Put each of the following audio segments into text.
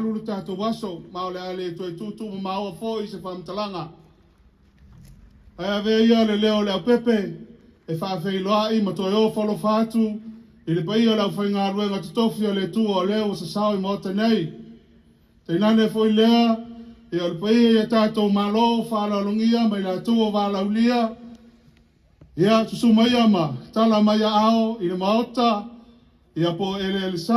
alu le tatou aso, ma o le a le toe tuutuumamaoa foi se faamatalaga. Ae avea ia le leo o Leaupepe e faafeiloai ma toe ofo alofa atu i le paia o le aufaigaluega totofi a le Atua o lea ua sasao i Maota nei. Tainane foi lea, ia o le paia i a tatou Malo faaaloalogia ma i latou o valaaulia, ia susu maia ma tala mai aao i le Maota, ia po o eleelesa,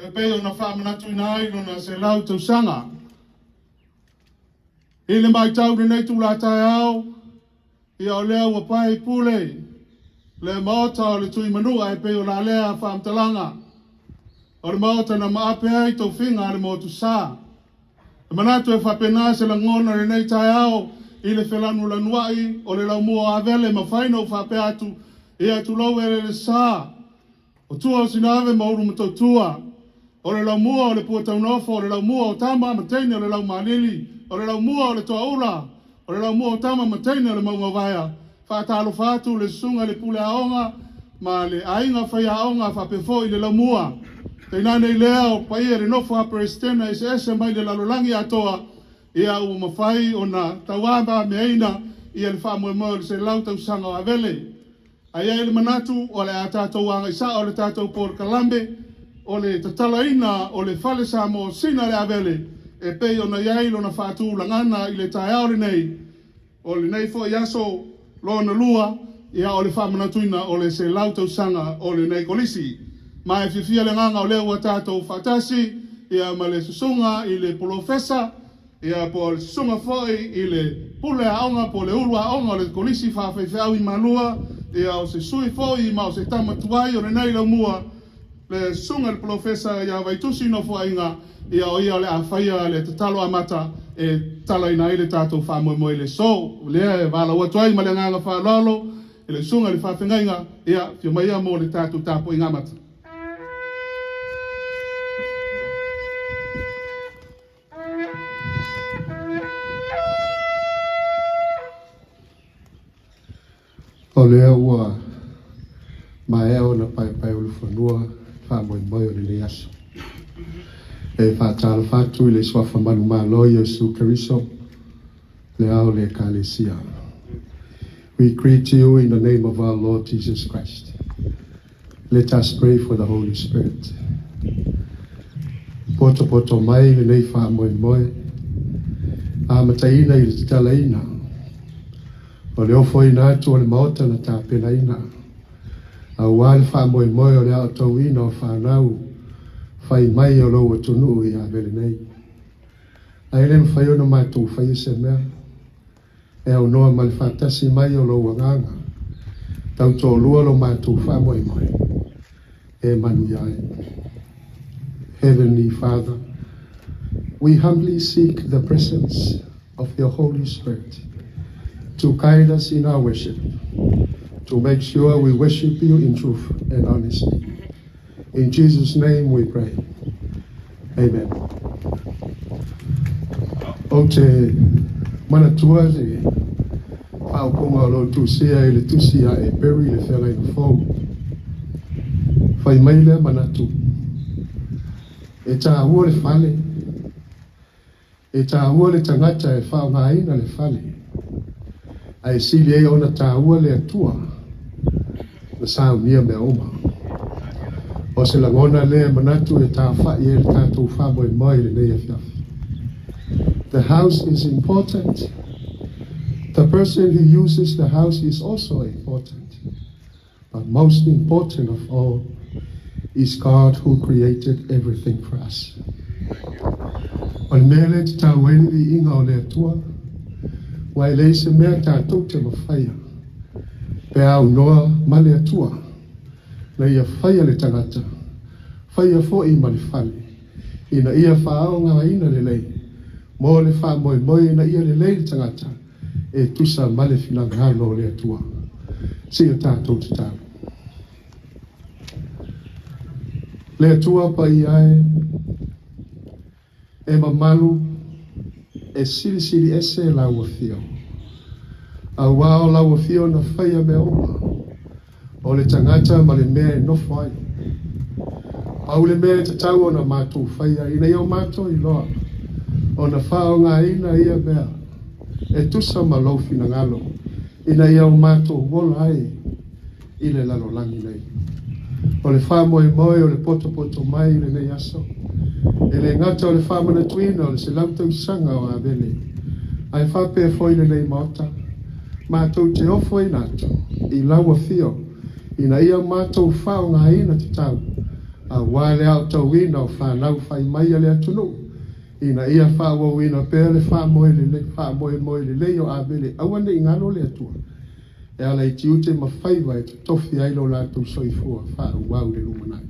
e pei ona faamanatuina ai lona 100 tausaga. I le matau i lenei itula taeao, ia o lea ua pae i pule le Maota o le Tuimanua e pei o la lea faamatalaga. O le Maota na maape ai tofiga a le Motusa. E manatu e faapena se lagona i lenei taeao i le felanulanuai o le laumua o Avele, mafai ona ou faapea atu, ia tulou eleelesa, o tua o Sinave ma Ulumatautua, o le laumua o le Puataunofo, o le laumua o tama ma teine o le Laumaalili, o le laumua o le Toaula, o le laumua o tama ma teine o le Mauga o Vaea. Faatalofa atu le susuga i le Pule Aoga ma le aiga faiaoga faapea foi le laumua. Tainane i lea o paia i le nofo a Peresetene eseese mai le lalolagi atoa, ia ua mafai ona tauavameaina ia le faamoemoe o le 100 tausaga o Avele. Ae i ai le manatu o le a tatou agai sao i le tatou polokalame o le tatalaina o le Fale Samoa Sina le Avele e pei ona i ai lona faatulagaga i le taeao lenei. O lenei foi aso lona lua, ia o le faamanatuina o le 100 tausaga o lenei Kolisi. Ma e fiafia le agaga o lea ua tatou faatasi ia ma le susuga i le Polofesa, ia po o le susuga foi i le Pule Aoga po o le Ulu Aoga o le Kolisi Faafaifeau i Malua, ia o se sui foi ma o se tama tuai o lenei laumua, le susuga i le Polofesa ia Vaitusi Nofoaiga, ia o ia o le a faia le tatalo amata e tatalaina ai le tatou faamoemoe i le aso. O lea e valaau atu ai ma le agaga faaaloalo i le susuga i le faafegaiga, ia afio mai ia mo le tatou tapuaiga amata. O lea ua maea ona paepaeulufanua le faamoemoe o lenei aso. E faatalofa atu i le suafa manumalo o Iesu Keriso, le ao o le Ekalesia. We greet you in the name of our Lord Jesus Christ. Let us pray for the Holy Spirit. Potopoto mai lenei faamoemoe, amataina i le tatalaina o le ofoina atu o le Maota na tapenaina, aua le faamoemoe o le aotauina o fanau fai mai o lou atunuu i Avele nei. Ae le mafai ona matou faia se mea e aunoa ma le faatasi mai o lou agaga, tautoalua lo matou faamoemoe e manuia ai. Heavenly Father, we humbly seek the presence of your Holy Spirit to guide us in our worship, to make sure we worship you in truth and honesty. In Jesus' name we pray. Amen. Ou te manatua le faaupuga o lo o tusia i le tusi a Eperu i le Feagaiga Fou. Fai mai lea manatu, e taua le fale, e taua le tagata e faaaogaina le fale, ae sili ai ona taua le Atua na saunia mea uma. O se lagona lea e manatu e taofai ai le tatou faamoemoe i lenei afiafi. The house is important. The person who uses the house is also important. But most important of all is God who created everything for us. O le mea lea e tatau ai le viiga o le Atua, aua e leai se mea tatou te mafaia pe a aunoa ma le Atua, na ia faia le tagata, faia foi ma le fale, ina ia faaaogaina lelei mo le faamoemoe ina ia lelei le tagata e tusa ma le finagalo o le Atua. Seia tatou tatalo. Le Atua paia e, e mamalu, e silisili ese lau afio. Aua o lau afio na faia mea uma, o le tagata ma le mea e nofo ai. Pau le mea e tatau ona matou faia ina ia o matou iloa ona faaaogaina ia mea e tusa ma lou finagalo ina ia o matou ola ai i le lalolagi nei. O le faamoemoe o le potopoto mai i lenei aso, e le gata o le faamanatuina o le 100 tausaga o Avele, ae faapea foi lenei Maota, matou te ofoina atu i lau afio ina ia matou faaaogaina tatau aua le aotauina o fanau fai mai a le atunuu ina ia faaauauina pea le faamoemoe lelei o Avele, aua ne i galo le Atua e ala i tiute ma faiva e totofi ai lo latou soifua faaauau i le lumanai.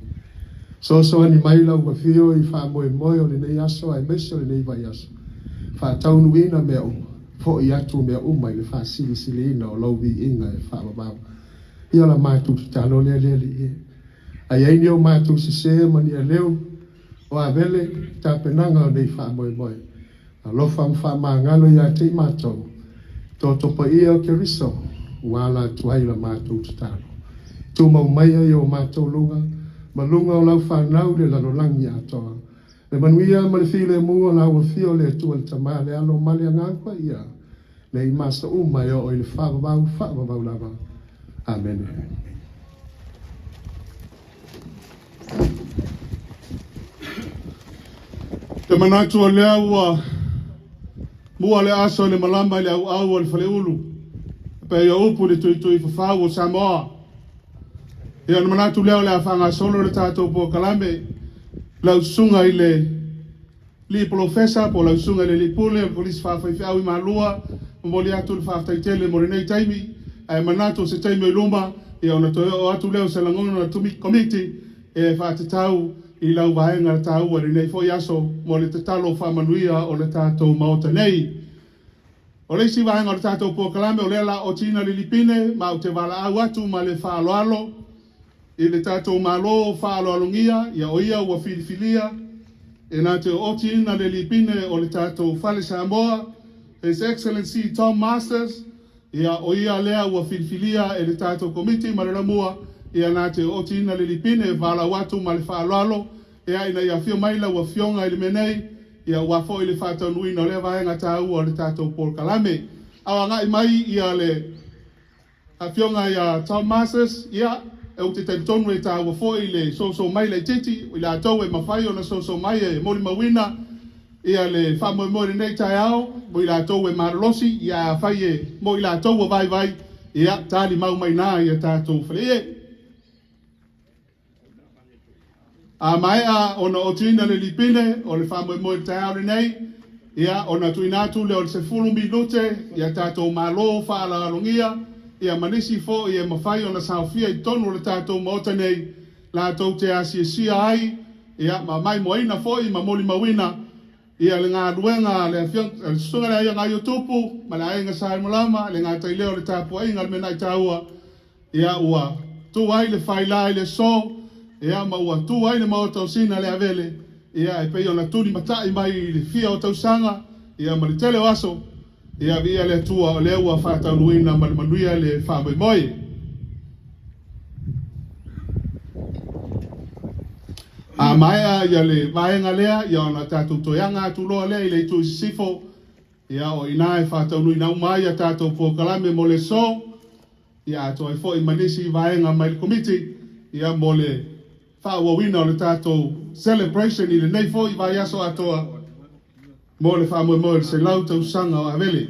Soasoani mai lau afio i faamoemoe o lenei aso aemaise o lenei vaiaso, faataunuuina mea uma, fo'i atu mea uma i le faasilisiliina o lou viiga e faavavau. Ia la matou tatalo lea le Alii e. A i ai ni o matou sesē ma ni aleu o Avele i tapenaga o nei faamoemoe, alofa ma faamagalo ia te i matou, toto paia o Keriso, ua ala atu ai la matou tatalo. Tumau maia i o matou luga, ma luga o lau fanau i le lalolagi atoa, le manuia ma le filemu o lau afio le Atua le Tama, le Alo ma le Agaga Paia, nei ma aso uma e oo i le faavavau, faavavau lava. Amene. Te manatu o lea ua mua le aso i le malama i le auau o le faleulu, pei o upu i le tuitui fafau o Samoa. Ia, ona manatu lea o le a faagasolo le tatou polokalame. Lau susuga i le alii polofesa po o lau susuga i le alii pule o le Kolisi Faafaifeau i Malua, momoli atu le faafetai tele mo lenei taimi, ae manatu o se taimi o i luma, ia ona toe oo atu lea o se lagona o le Komiti e faatatau i lau vaega taua i lenei foi aso mo le tatalo faamanuia o le tatou Maota nei. O le isi vaega o le tatou polokalame, o lea o le a otiina le lipine, ma ou te valaau atu ma le faaaloalo i le tatou Malo faaaloalogia, ia o ia ua filifilia e na te otiina le lipine o le tatou Fale Samoa, His Excellency Tom Masters. Ia, o ia lea ua filifilia e le tatou Komiti ma le Lamua, ia na te otiina le lipine. Valaau atu ma le faaaloalo, ia, ina ia afio mai lau afioga i le mea nei, ia ua foi le faataunuuina o lea vaega taua o le tatou polokalame. A o agai mai ia le afioga ia Tom Masters, ia, ou te talitonu e taua foi le soso mai laitiiti i latou e mafai ona soso mai e molimauina ia le faamoemoe i lenei taeao mo i latou e malolosi. Ia, afai e mo i latou ua vaivai, ia talimau mai na ia tatou faleie. A maea ona otiina le lipine o le faamoemoe i le taeao lenei, ia ona tuuina atu lea o le 10 minute ia tatou Malo faaaloalogia, ia ma nisi foi e mafai ona saofia i totonu o le tatou Maota nei, latou te asiasia ai, ia ma maimoaina foi ma molimauina ia le galuega a le afioga, le susuga i le Aiga Aiotupu ma le Aiga Salemalama, le gata i lea o le tapuaiga a le Menai Taua, ia ua tu ai le faila i le aso, ia ma ua tu ai le Maota o Sina le Avele, ia e pei ona tulimatai mai i le fia o tausaga, ia ma le tele o aso, ia viia le Atua o lea ua faataunuuina ma le manuia le faamoemoe. A maea ia le vaega lea, ia ona tatou toe aga atu loa lea i le itu i sisifo, ia o i ina e faataunuuina uma ai a tatou polokalame mo le aso, ia atoa ai foi ma nisi vaega mai le Komiti, ia mo le faaauauina o le tatou celebration i lenei foi vaiaso atoa mo le faamoemoe o le 100 tausaga o Avele.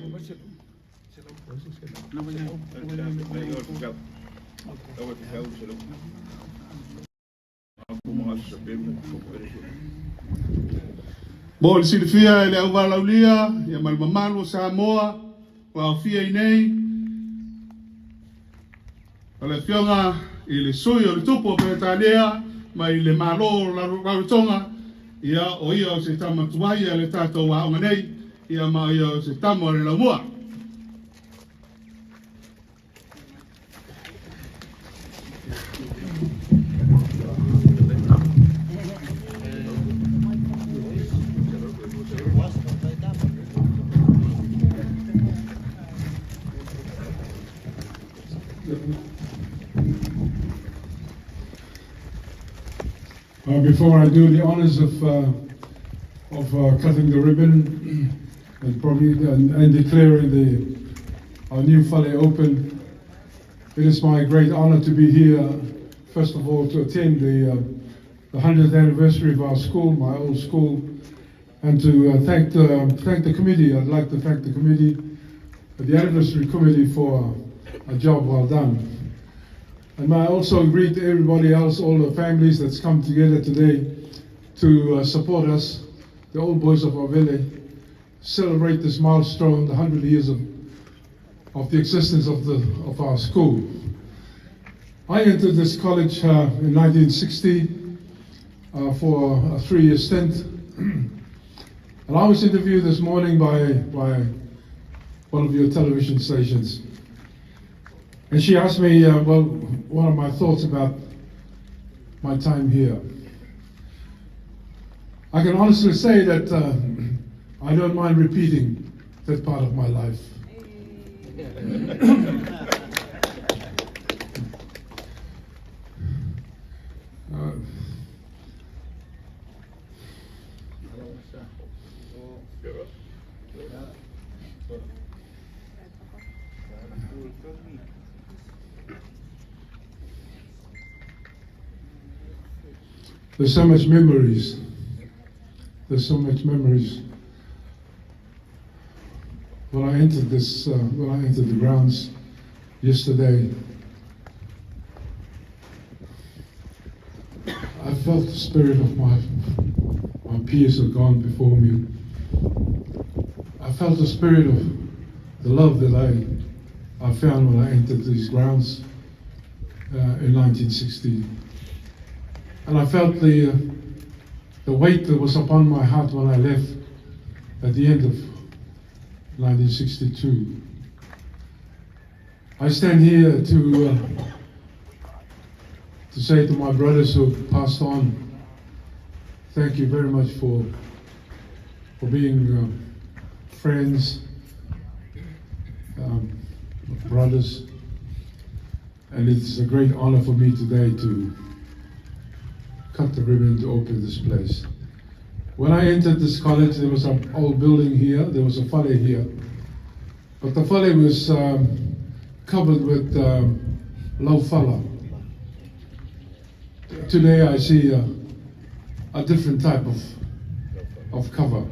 Mo le silafia e le auvalaulia ia ma le mamalu o Samoa ua aofia i nei, o le afioga i le sui o le Tupu o Peretania mai le Malo o Rarotonga, ia o ia o se tama tuai a le tatou aoga nei, ia ma o ia o se tama o le laumua. Before I do the honors of cutting the ribbon and probably and declaring our new fale open, it is my great honor to be here, first of all, to attend the 100th anniversary of our school, my old school, and to thank the committee. I'd like to thank the committee, the anniversary committee, for a job well done. And may I also greet everybody else, all the families that's come together today to support us, the old boys of Avele, celebrate this milestone, the 100 years of the existence of our school. I entered this college in 1960 for a 3-year stint. And I was interviewed this morning by one of your television stations. And she asked me, well, what are my thoughts about my time here? I can honestly say that I don't mind repeating that part of my life. There's so much memories. There's so much memories. When I entered this, when I entered the grounds yesterday, I felt the spirit of my peers who had gone before me. I felt the spirit of the love that I found when I entered these grounds in 1960. And I felt the weight that was upon my heart when I left at the end of 1962. I stand here to say to my brothers who passed on, thank you very much for being friends, brothers, and it's a great honor for me today to cut the ribbon to open this place. When I entered this college, there was an old building here, there was a fale here, but the fale was covered with laufala. Today I see a different type of cover,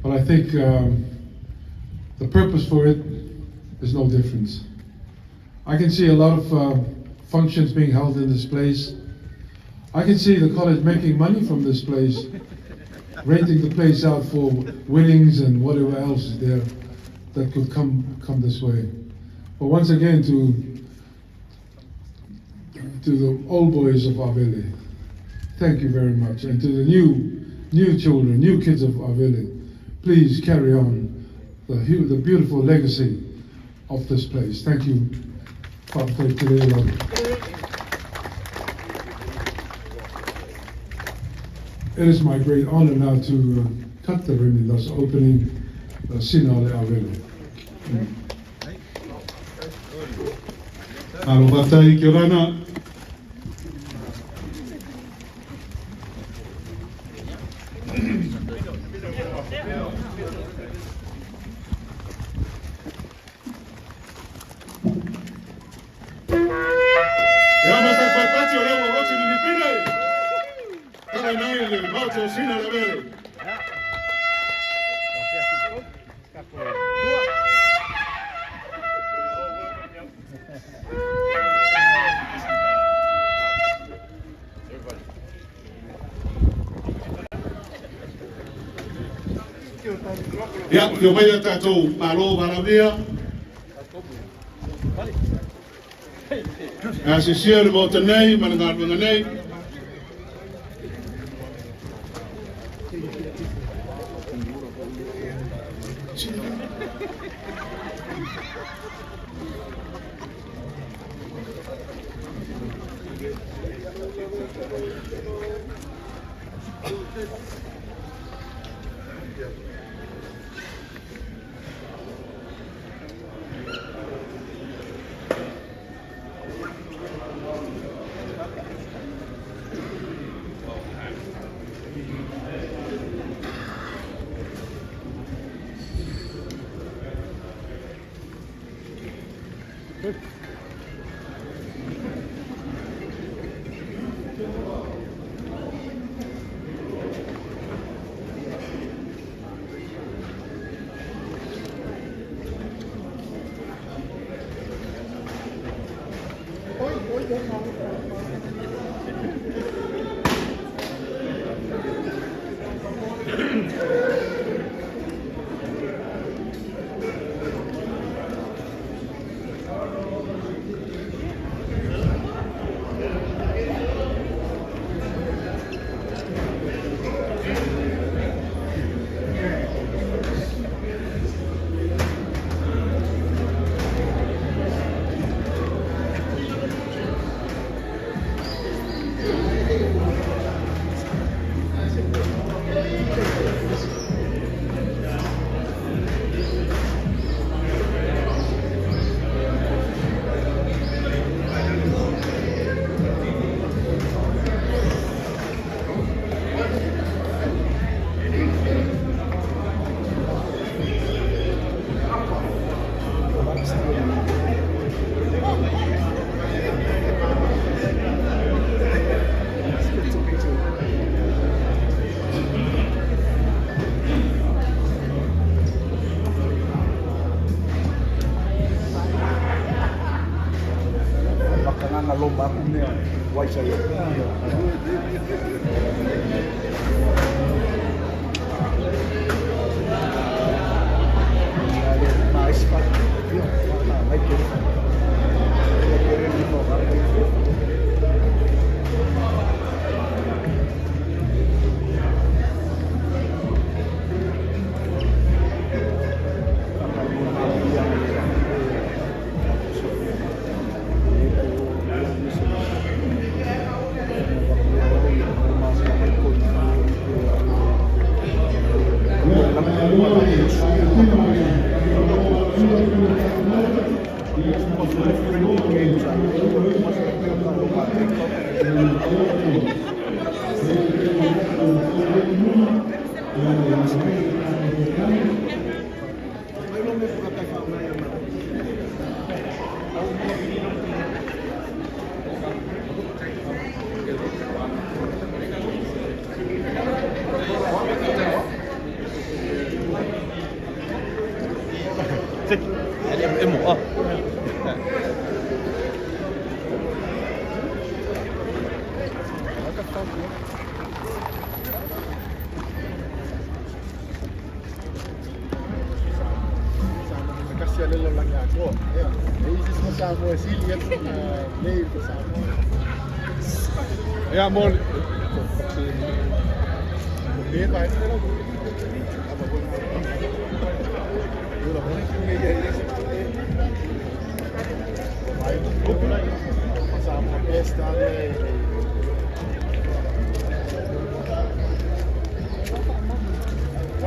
but I think the purpose for it is no difference. I can see a lot of functions being held in this place. I can see the college making money from this place, renting the place out for weddings and whatever else is there that could come this way. But once again, to the old boys of Avele, thank you very much. And to the new children, new kids of Avele, please carry on the beautiful legacy of this place. Thank you, Father. It is my great honor now to cut the ribbon, thus opening Sina le Avele. Alo fatai kia rana. Ia, fio mai a tātou malo varavia. A sisia le maota nei, ma le galuega nei. Want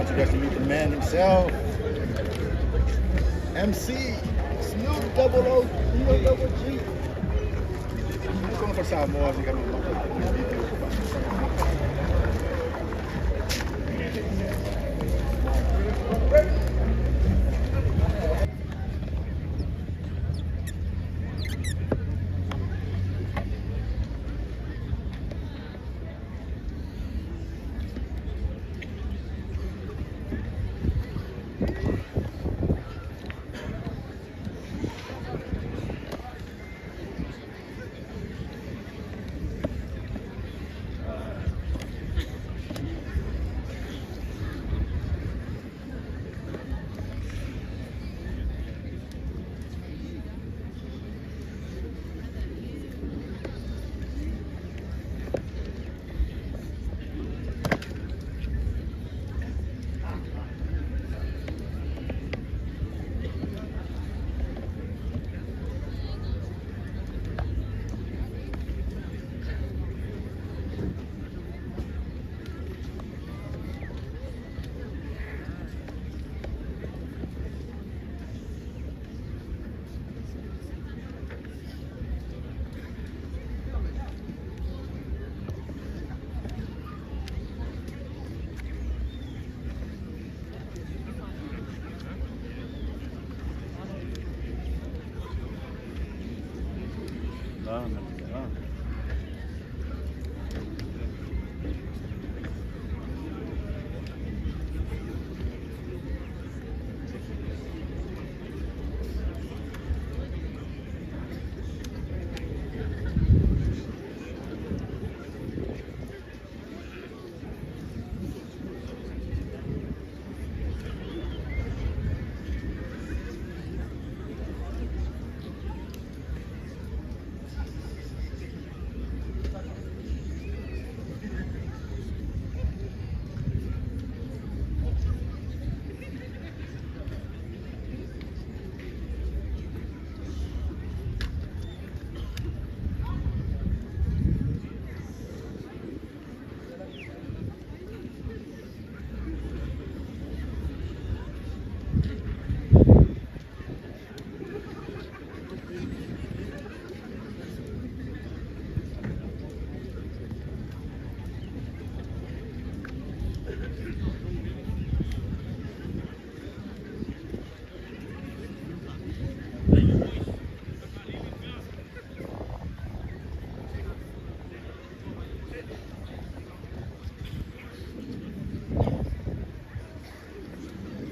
you guys to meet the man himself, MC Snoop Double O Double G. Como for Samoa, fica no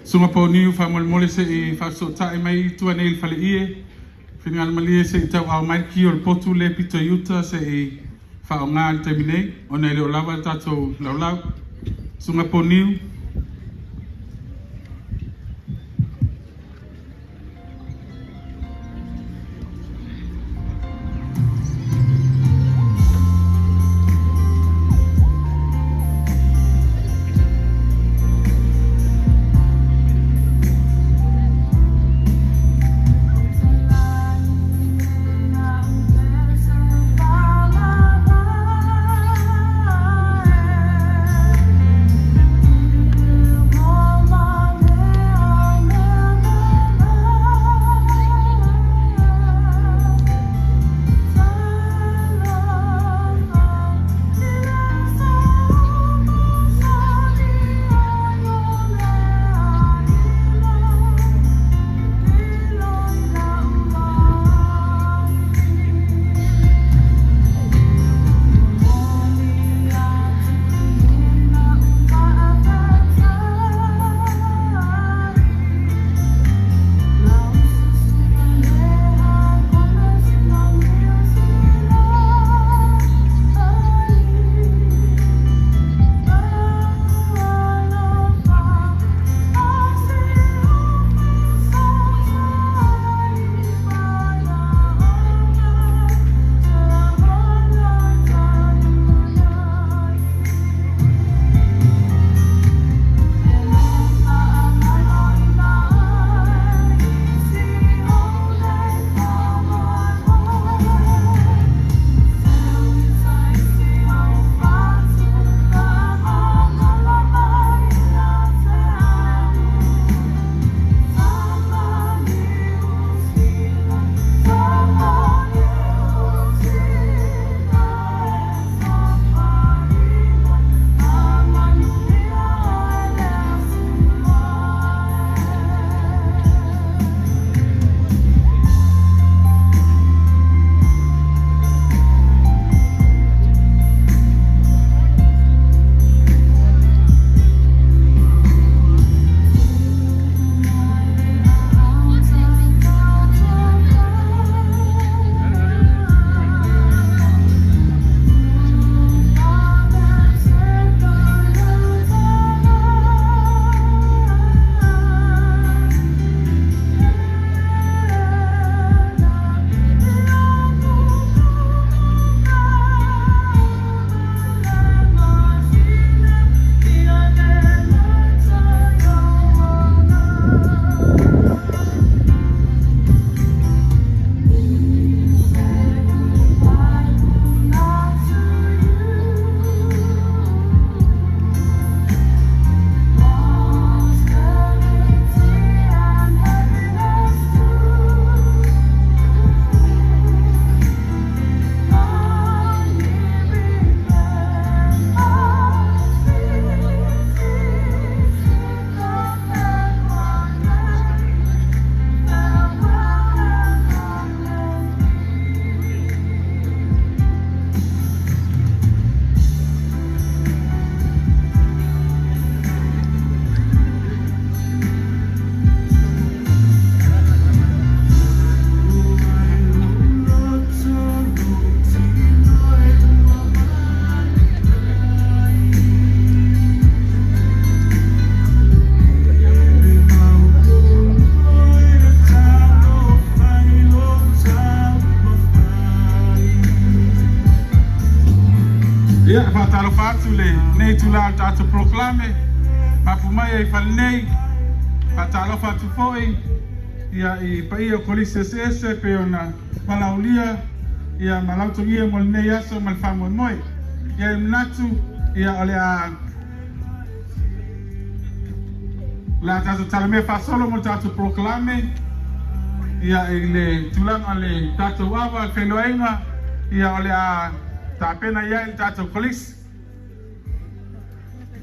Suga Pauniu faamolemole seʻi faafesootaʻi mai i tua nei i le faleie. Finagalo malie seʻi tauaao mai le ki o le potu le pito i uta seʻi faaaogā i le taimi nei ona e le o lava le tatou laulau. Suga Pauniu. Faatalofa atu i lenei itulā o le tatou polokalame, mapu mai ai i fale nei. Faatalofa atu foi ia i paia o kolisi eseese pei ona valaaulia ia ma lautogia mo lenei aso ma le faamoemoe. Ia e manatu ia o le a o le a tatou talamea faasolo mo le tatou polokalame ia i le tulaga o le tatou ava le feiloaiga ia o le a tapena i ai le tatou kolisi.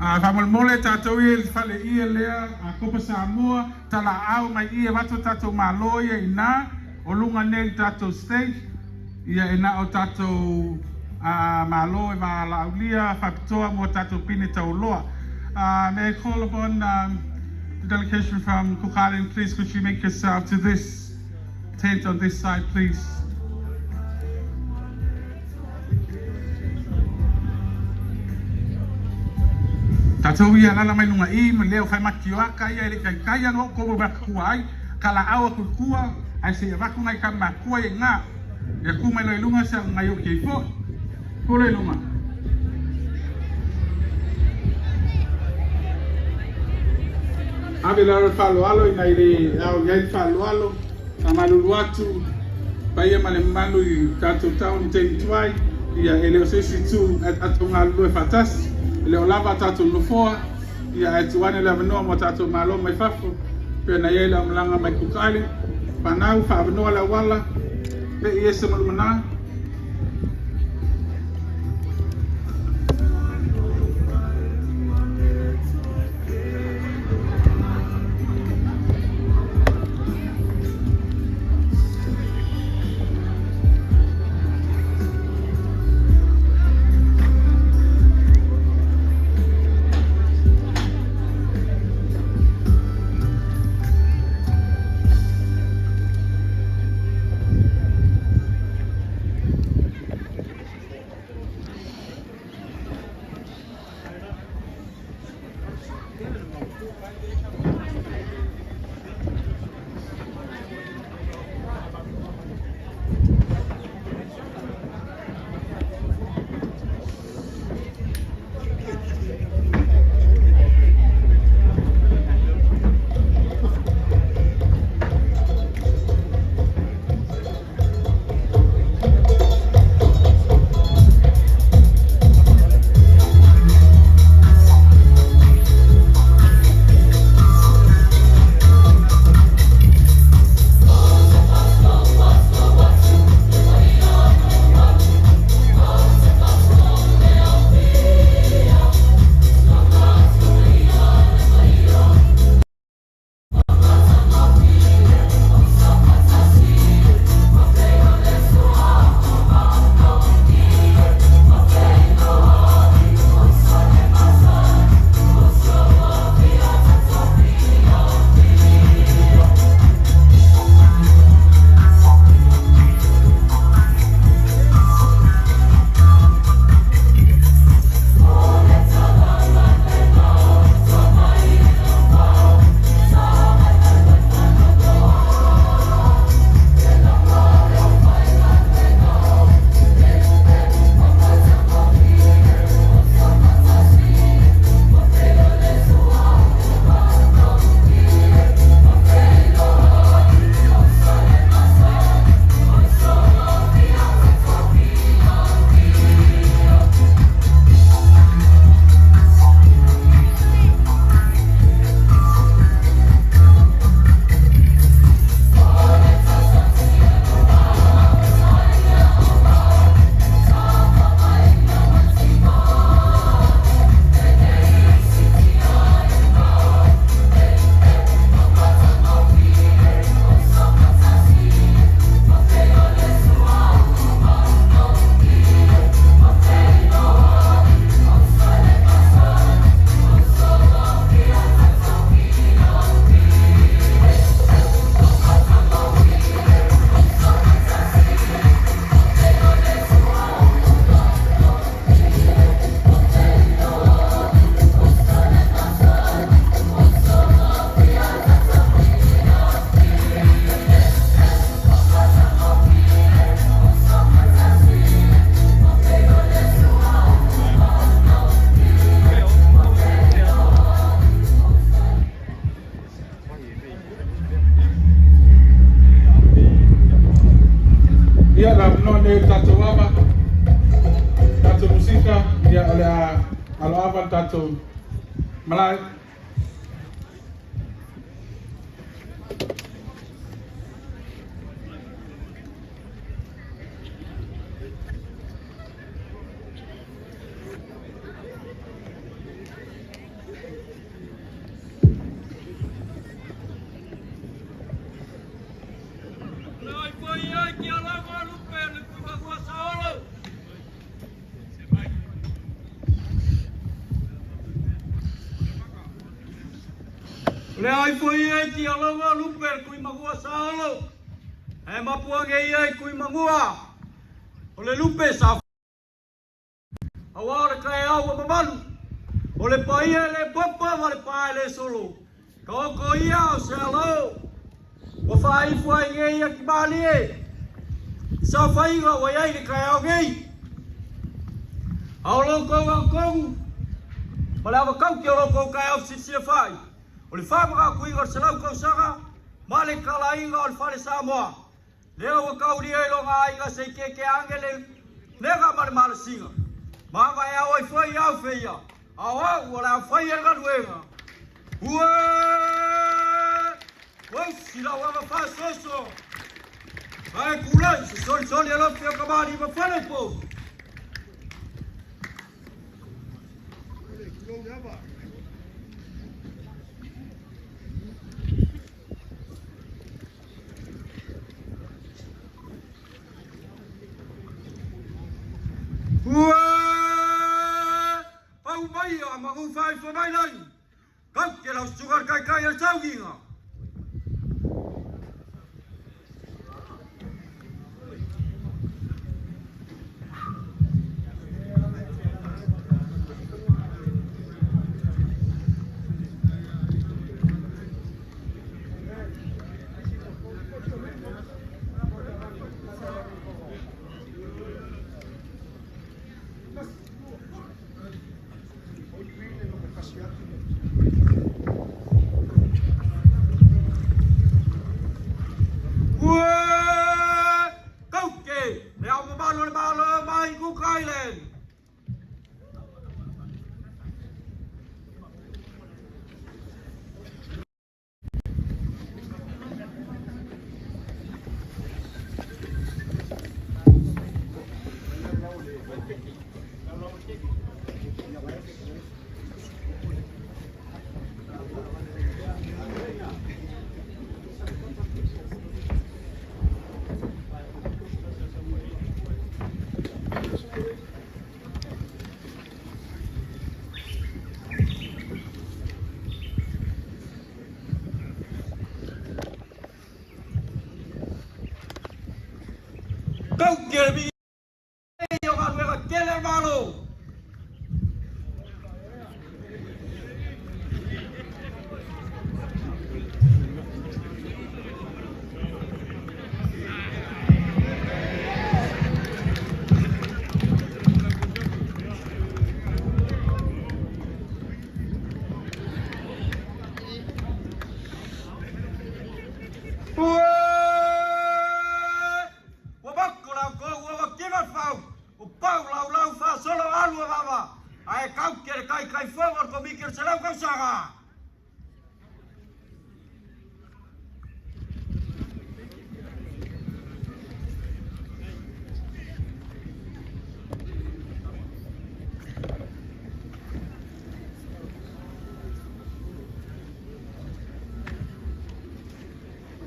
A faamolemole tatou ia i le fale ie lea a Kopa Samoa, talaau mai i e avatu tatou malo ia i ina, o luga nei i le tatou stage, ia e na o tatou malo e valaaulia faapitoa mo tatou pine taualoa. May I call upon the delegation from Cook Island, please could you make yourself to this tent on this side, please. Tatou ia alala mai luga i ma lea o fai matioaka ia e le kaikai ana o kou mea kua ai ka laau aku i tua ae se i avatu nai tama matua ia i ina ia tu mai loa i luga se au nai o kei foi tu loa i luga. Ave lalo le faaaloalo ina i le ao i ai le faaaloalo faamalulu atu paia ma le mamalu i tatou taoni taimi tuai ia e le o se isi itu ae tatou galulue faatasi e le o lava a tatou nofoa ia ae tuu ane le avanoa mo tatou malo mai fafo pei ona i ai le aumalaga mai Cook Island fanau faaavanoa le auala pei ese ma lumanā. Ia la no ne tatou ava tatou musika ia o le a alo ava tatou malae. Le ai foi e ki aloga lupe kui magua saolo. E mapuange ia i kui magua. O le lupe sa aua o le kai au o mamalu. O le paia le papa ma le pae le solo. Ka oko ia o se alo. Ua faaifo ai ngei ia ki malie. I sa whaiga wa iai le kai au ngei. Ao loko au kongu. Ma le awakau ki o loko kai au sisia whai. O le whamaka kuiga o se lau kausaga, ma le kalainga o le whare Samoa. Lea ua kaulia i longa aiga se i ke ke angele lega ma le malasiga. Ma vai au ai whai au whaia. Au au ua le au whai e galuega. Ue! Ua sila ua ma whasoso. Ai kulai, se soli soli alofi o kamari ma whare po. Ue! Pau mai a magu whai wha mai lai. Kau ke lau sugar kai kai a sauginga. Ue! Kau ke le au mamalu le malo mai Cook Island. Kau ke le mi o galuega tele malo. Ue! Ua mako lau ko ua wakiga whau. O pau lau lau wha solo alu a wawa. Ae kau ke le kai kai whau o ko miki o se lau kausaga.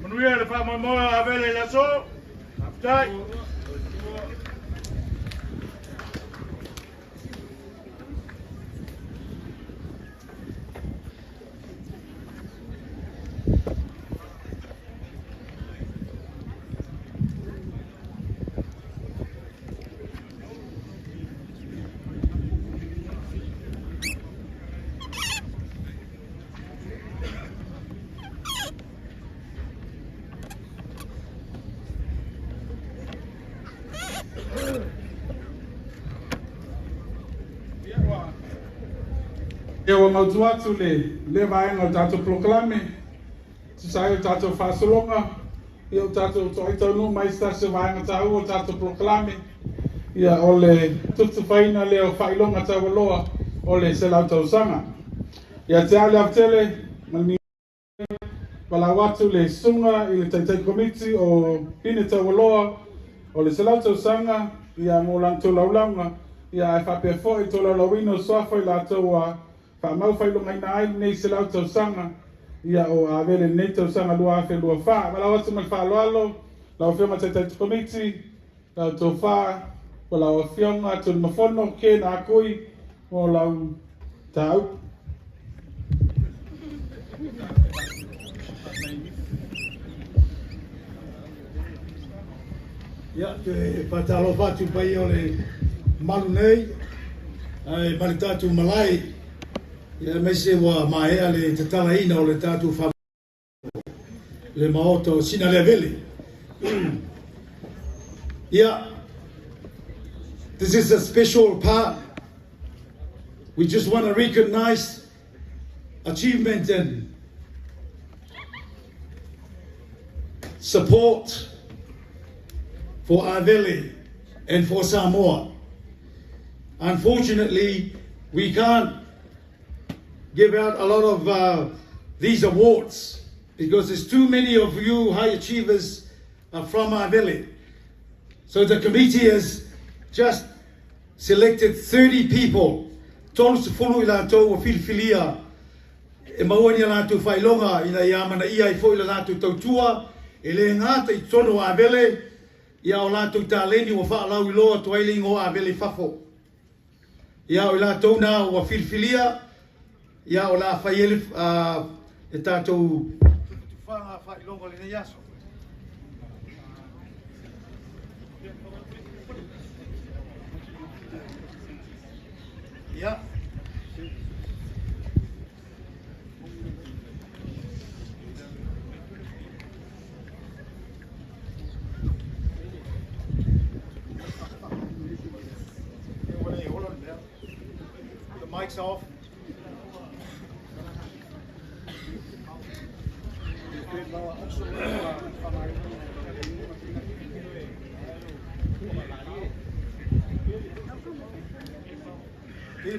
Manuia le whaamamoa a vele le aso. Faafetai. Ia ua mautu atu le vaega o le tatou polokalame, tusa ai o le tatou faasologa. Ia ua tatou toai taunuu mai se tasi o vaega taua o le tatou polokalame, ia o le tufatufaina lea o faailoga taualoa o le 100 tausaga. Ia te au le ava tele ma le valaau atu le susuga i le Taitai Komiti o Pine Taualoa o le 100 tausaga ia mo lana tolaulauga ia ae faapea foi le tolaulauina o suafa i latou ua faamau faailogaina ai lenei 100 tausaga ia o Avele i lenei tausaga 2024. Valaau atu ma le faaaloalo lau Afioga i le Taitai Komiti, lau Tofa, po lau Afioga Tulimafono Ken Akui mo lau tāupu. Ia, te faatalofa atu i le paia o le malu nei, ae ma le tatou malae, ia aemaise ua maea le tatalaina o le tatou fa le maota o Sinaleavele. Ia, this is a special part. We just want to recognize achievement and support for Avele and for Samoa. Unfortunately, we can't give out a lot of these awards because there's too many of you high achievers from Avele. So the committee has just selected 30 people. 30 i latou ua filifilia e maua ni a latou faailoga ina ia amanaia ai foi le latou tautua e le gata i totonu o Avele, ia o latou taleni ua faalauiloa atu ai le igoa Avele i fafo. Ia o i latou na ua filifilia, ia o le a fai ai le, le tatou tufatufaga faailoga o lenei aso. Ia. The mic's off.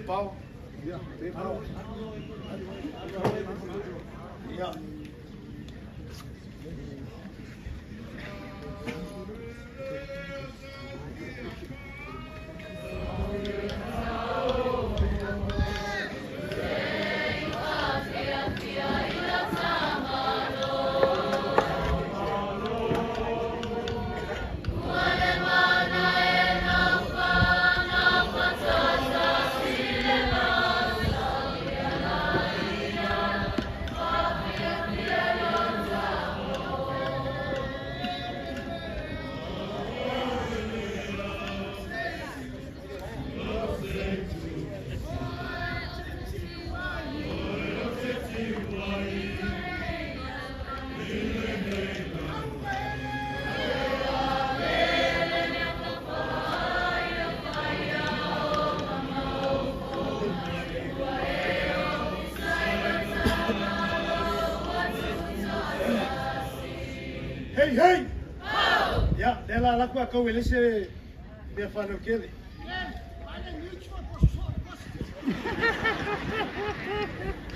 Pau. Pau. Yeah. Hey, hey! Ia, lea la laku a kau e lese mea whanau kele.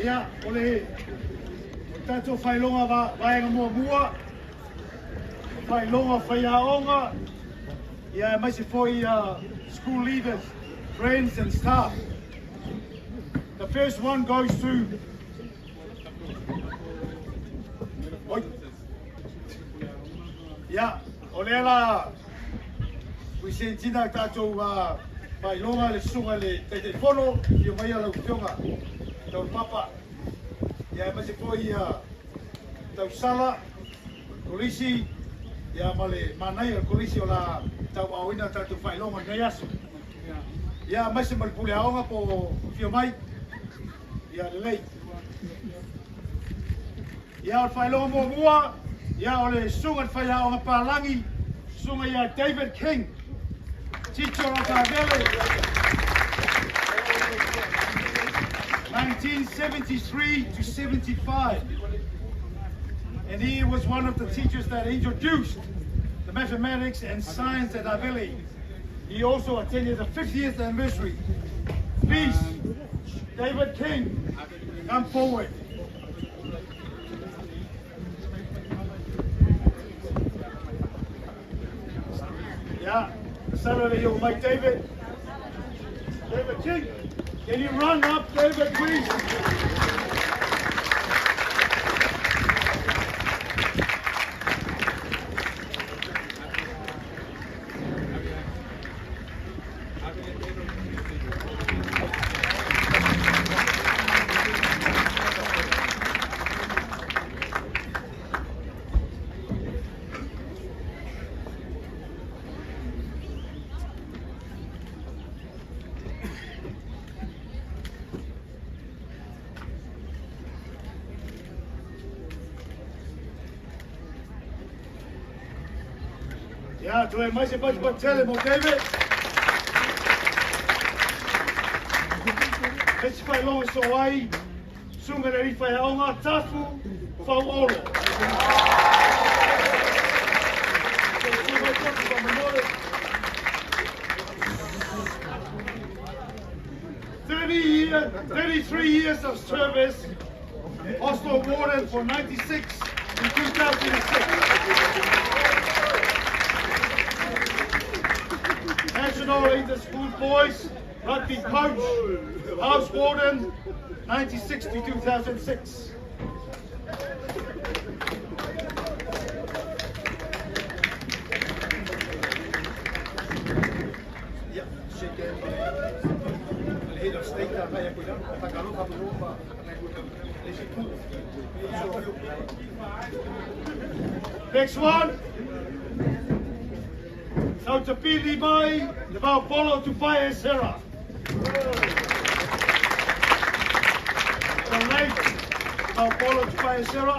Ia, o le o tatou faailoga vaega muamua, faailoga o faiaoga, ia aemaise foi school leaders, friends and staff. The first one goes to Oi. Ia, o lea la puisentina tatou faailoga le susuga i le Taitaifono, afio mai lau Afioga Taulapapa, ia aemaise foi Tausala, Kolisi, ia ma le manaia o le Kolisi o la tauaaoina tatou faailoga i lenei aso. Ia aemaise ma le pule aoga po o afio mai, ia lelei. Ia o le faailoga muamua, ia o le susuga i le faiaoga palagi, susuga ia David King, teacher of Avele, 1973 to 75. And he was one of the teachers that introduced the mathematics and science at Avele. He also attended the 50th anniversary. Please, David King, come forward. Yeah, Saturday you'll make David. David King, can you run up, David, please? Yeah, tu e mai se pati patele mo David. Peti whai longa so ai, sunga le riwhai haonga, tafu, whau olo. 33 years of service, hostel warden for 96 in 2006. National Inter-School Boys, rugby coach, house warden, 96 to 2006. Yeah, shake hand. Head of state, Next one. So to Pili Mai, the Polo to Pae Sera. The late Polo to Pae Sera.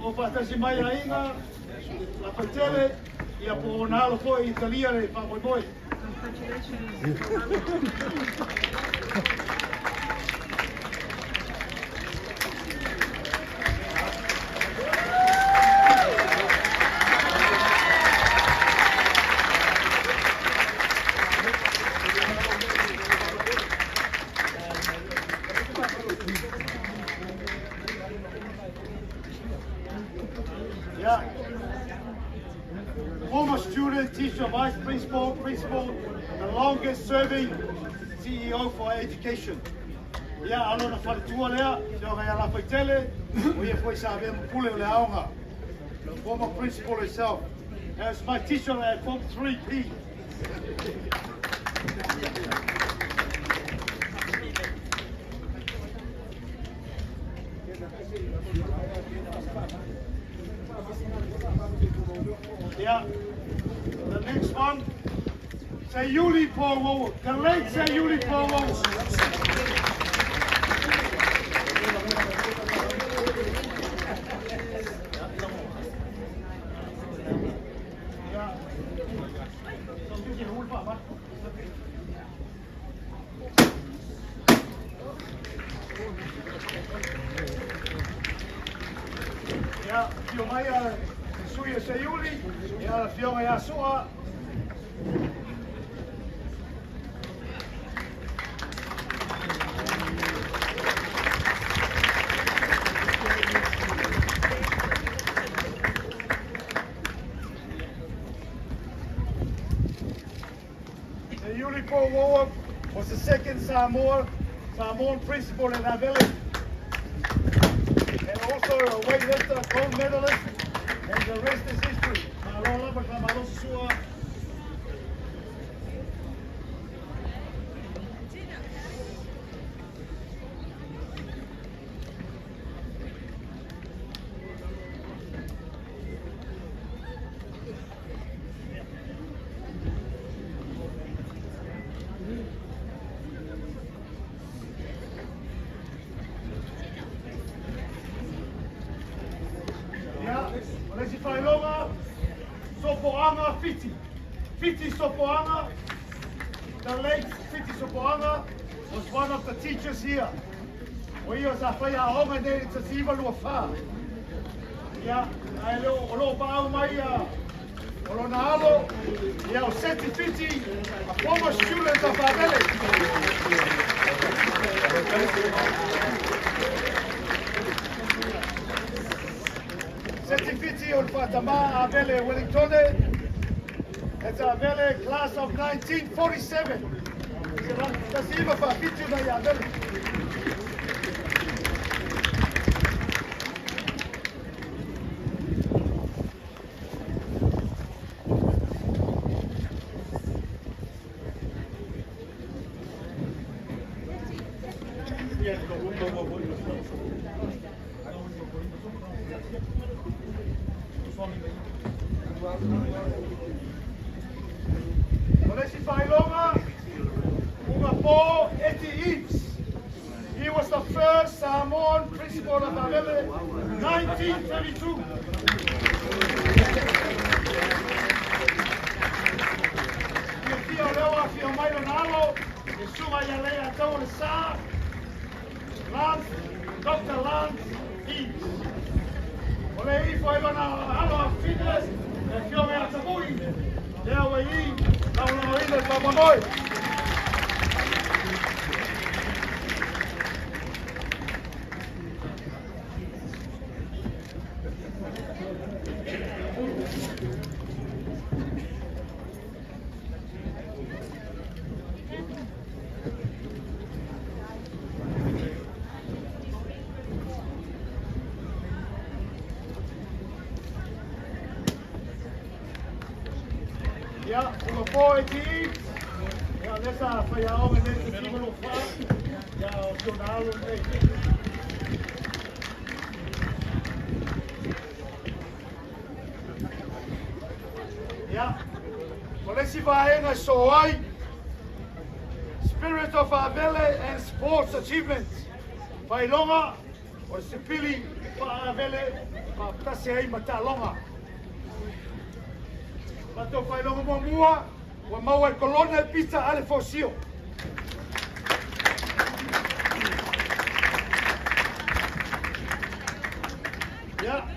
O whatasi mai a inga, la patele, ia po o nalo po i Italia le wha moi moi. Congratulations. Yeah. Former student, teacher, vice principal, principal, the longest serving CEO for education. Ia, alo na whaletua lea, te o ngai ala whaitele, o ia foi sa avea mpule o le aonga. The former principal herself. As my teacher at Form 3P. Yeah. The next one, Sayuli Paul, the late Sayuli Paul. Yeah, fio mai a Suia Sayuli, ia fio mai a Sua. Sayuli Paul Wowa was the second Samoan principal in our village. And also a weightlifter, gold medalist, and the rest is history. Malo lava ka malo sua. Yeah, Lesi Failonga, Sopoanga Fiti. Fiti Sopoanga, the late Fiti Sopoanga, was one of the teachers here. O ia sa whai a onga nei te siwa lua wha. Ia, ae le o lo o paau mai ia o lona alo, ia o Seti Fiti, a former student of Avele. Seti Fiti o le faatama Avele Wellingtone. It's Avele class of 1947. Se tasi iva faafitu na ia Avele. O le isi faailoga, Uga Po Eti Eaves. He was the first Samoan principal of Avele, 1932. Fia fia o leo a fia mai lona alo, e suga ia lea tau le sa, Lance, Dr. Lance Eaves. O le ifo ai lona alo a fitness, e fio mea tamui, lea ua i, laulauina le faamoemoe. Ia, ua po e ti, ia lesa whai aonga nei te tigolo wha, ia o tōna alo nei. Ia, o le si vaega so ai, Spirit of Avele and Sports Achievements. Whailonga, o se pili wha Avele, wha tasi ai matalonga. Tatou whailonga mua mua, ua maua e kolona e pita ale fosio. Yeah.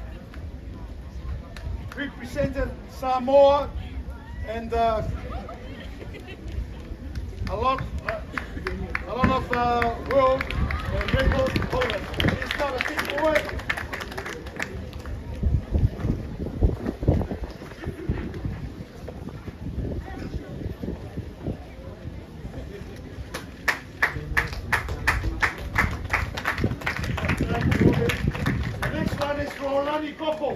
Represented Samoa and a lot of world record holders. He's not a big boy. The next one is Rolani Koko.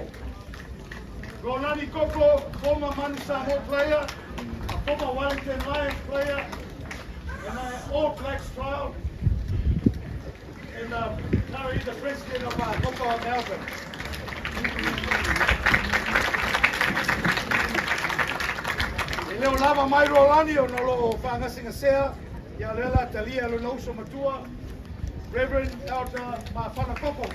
Rolani Koko, former Manu Samoa player, a former Wellington Lions player, and an All Blacks trial, and currently the president of Koko Melbourne. E leo lava mai Rolani o no lo whangasinga sea, ia lela talia lo nauso matua, Reverend Elder Mafana Koko.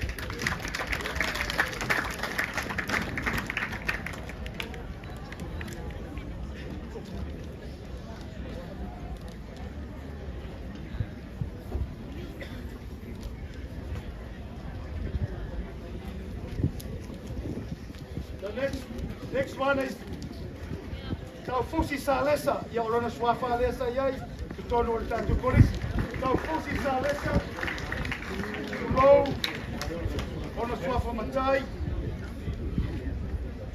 The next one is Taufusi Salesa. Ia o lona suafa lesa iai, tu tonu o le tātou kolisi. Taufusi Salesa, tulou, ona suafa matai.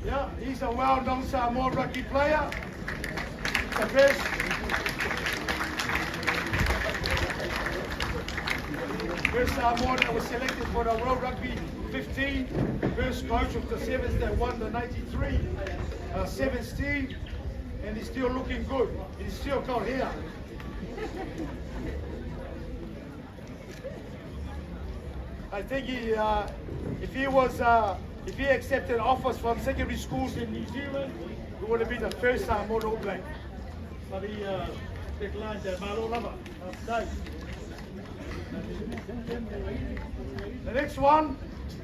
Yeah, he's a well-known Samoan rugby player. The best. First Samoan that was selected for the World Rugby 15. First coach of the Sevens that won the 93 Sevens team. And he's still looking good. He's still got hair. I think he, if he was, if he accepted offers from secondary schools in New Zealand, he would have been the first Samoan All Black. But he declined that. Malo lava. The next one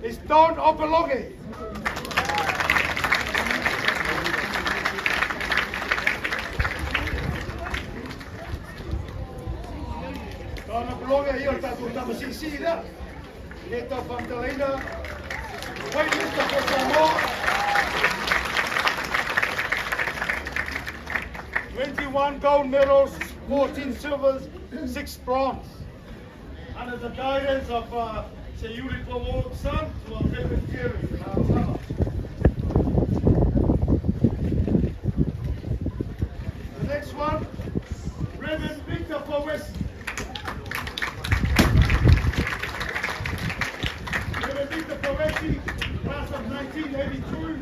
is Don Opeloge. Don Opeloge, ia o tātou tamasisi la. E tau whamtalaina. Weightlifter for Samoa. 21 gold medals, 14 silvers, 6 bronze. Under the guidance of Seiuli Pomo son, to our Reverend Jerry. The next one, Reverend Victor Powes. Reverend Victor Powesi, class of 1982.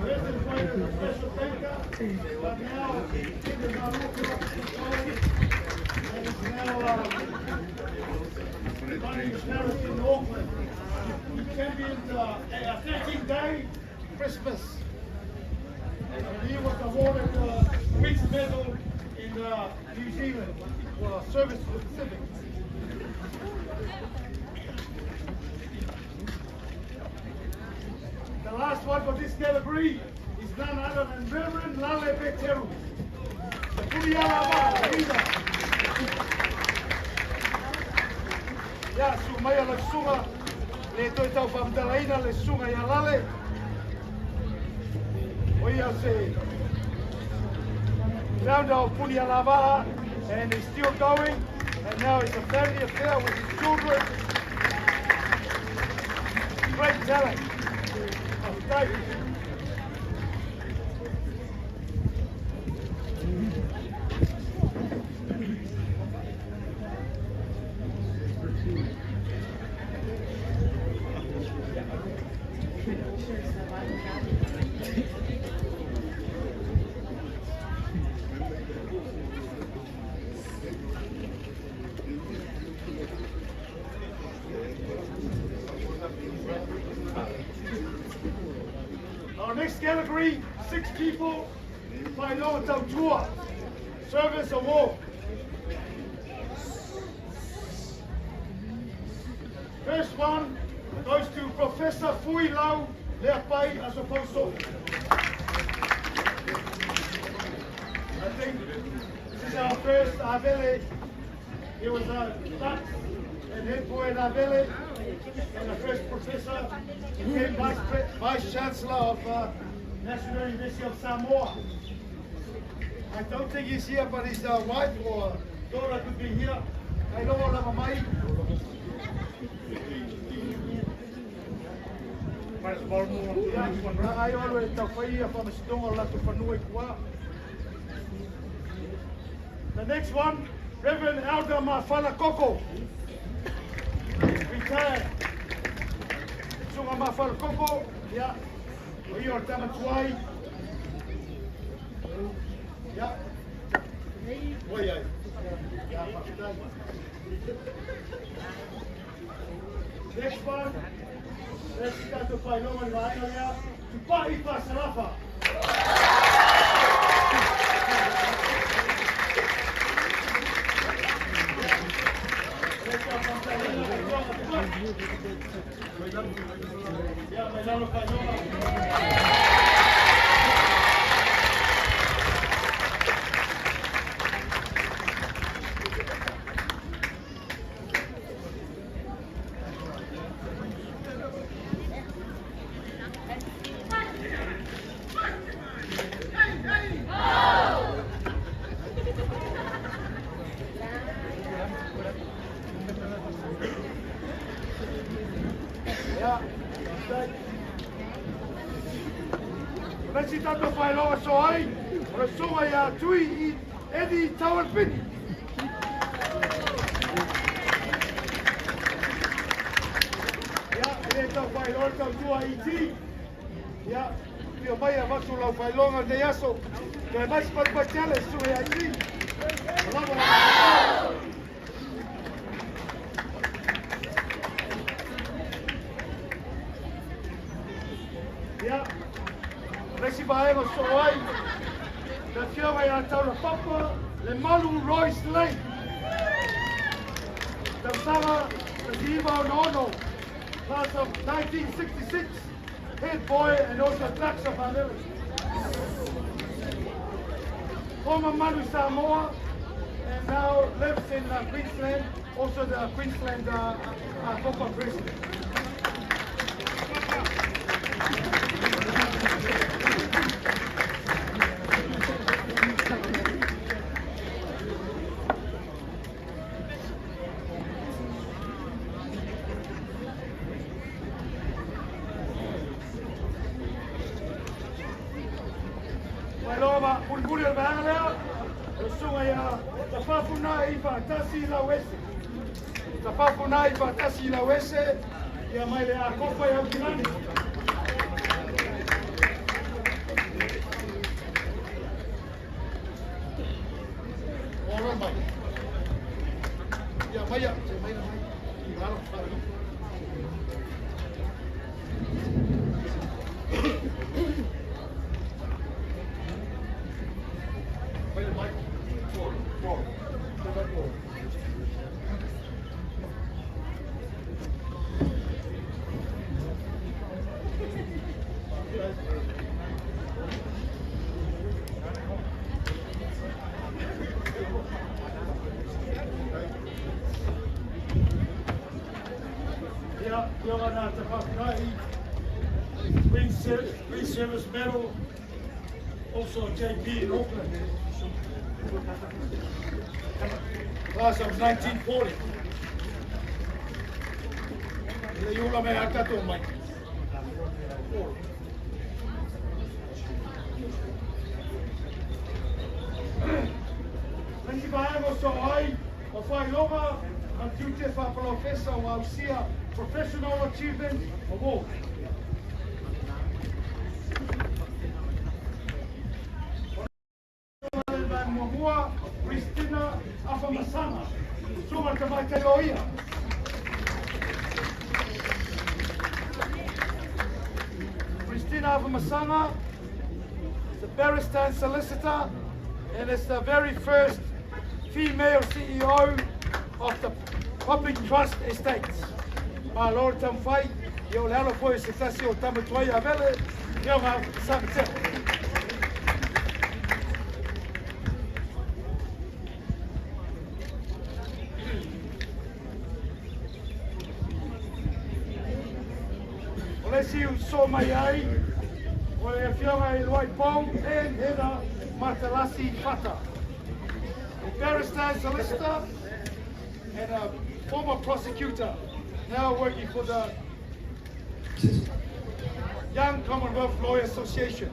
President as a special banker, but now in the Naruto and is now running the parish in Auckland. He championed a 13-day Christmas. And he was awarded the Queen's Medal in New Zealand for service to the Pacific. The last one for this category is none other than Reverend Lale Peteru. The Puniala leader. Ia, su mai ala sunga, le toi tau whamtalaina le sunga ia lale. O ia se founder of Punialava'a, and he's still going, and now it's a family affair with his children. Great talent. Of Our next category, 6 people, Failo Tautua, Service Award. First one goes to Professor Fui Lau Leapai Asoposo. I think this is our first Avele. He was a Dutch and head boy in Avele and the first professor. He became Vice Chancellor of National University of Samoa. I don't think he's here, but his wife or daughter could be here. Kailoa lava mai. The next one, Reverend Elder Mafala Koko. Retired. Sunga Mafala Koko, yeah. O ia o tamatuai. Yeah. Oi ai. Yeah, whakatai. Next one, let's start to whailonga i vaenga lea, Tupai Pasalafa. Yeah, mai lalo whailonga. Ia, whakatai. O le si tātou whailoa so ai, o le sunga ia tui i Eddie Taualpini. Ia, e le tau whailoa tau tua i ti. Ia, pio mai a vatu lau whailonga nei aso. Toe mai si patu tele sunga ia ti. O lava la Ia, le si vaega so ai, le fioga ia taula papa, le Malu Royce Lane. Tausaga te iwa ono ono, class of 1966, head boy and also Dux of Avele. Former Manu Samoa, and now lives in Queensland, also the Queensland Copa president. Mai loa ma mulimuli o le vaega lea, o le susuga ia Tafafunai Faatasi Lauese. Tafafunai Faatasi Lauese, ia mai le Akofa i Aukilani. Ora mai. Ia mai ia, mai mai. I lalo, Mai mai. Four. Four. Ia, ia na Tafafunai, Green Green Service Medal, also JP in Auckland. Class of 1940. Le iula me atato mai. Lesi vaega o so ai, o whailoga, ma tiute whapalofesa o Ausia Professional Achievement Award. Muamua, Christina Afamasanga, Sunga Tamaitai Loia. Christina Afamasanga is a barrister and solicitor and is the very first female CEO of the Public Trust Estates. Ma Lord Tamwhai, ia o le alo foi se tasi o tamatuai a vele, ia ngā sakatea. O le si u so mai ai, o le afioga i Luai Pau and Heather Matalasi Fata. A barrister and solicitor and a former prosecutor, now working for the Young Commonwealth Lawyer Association.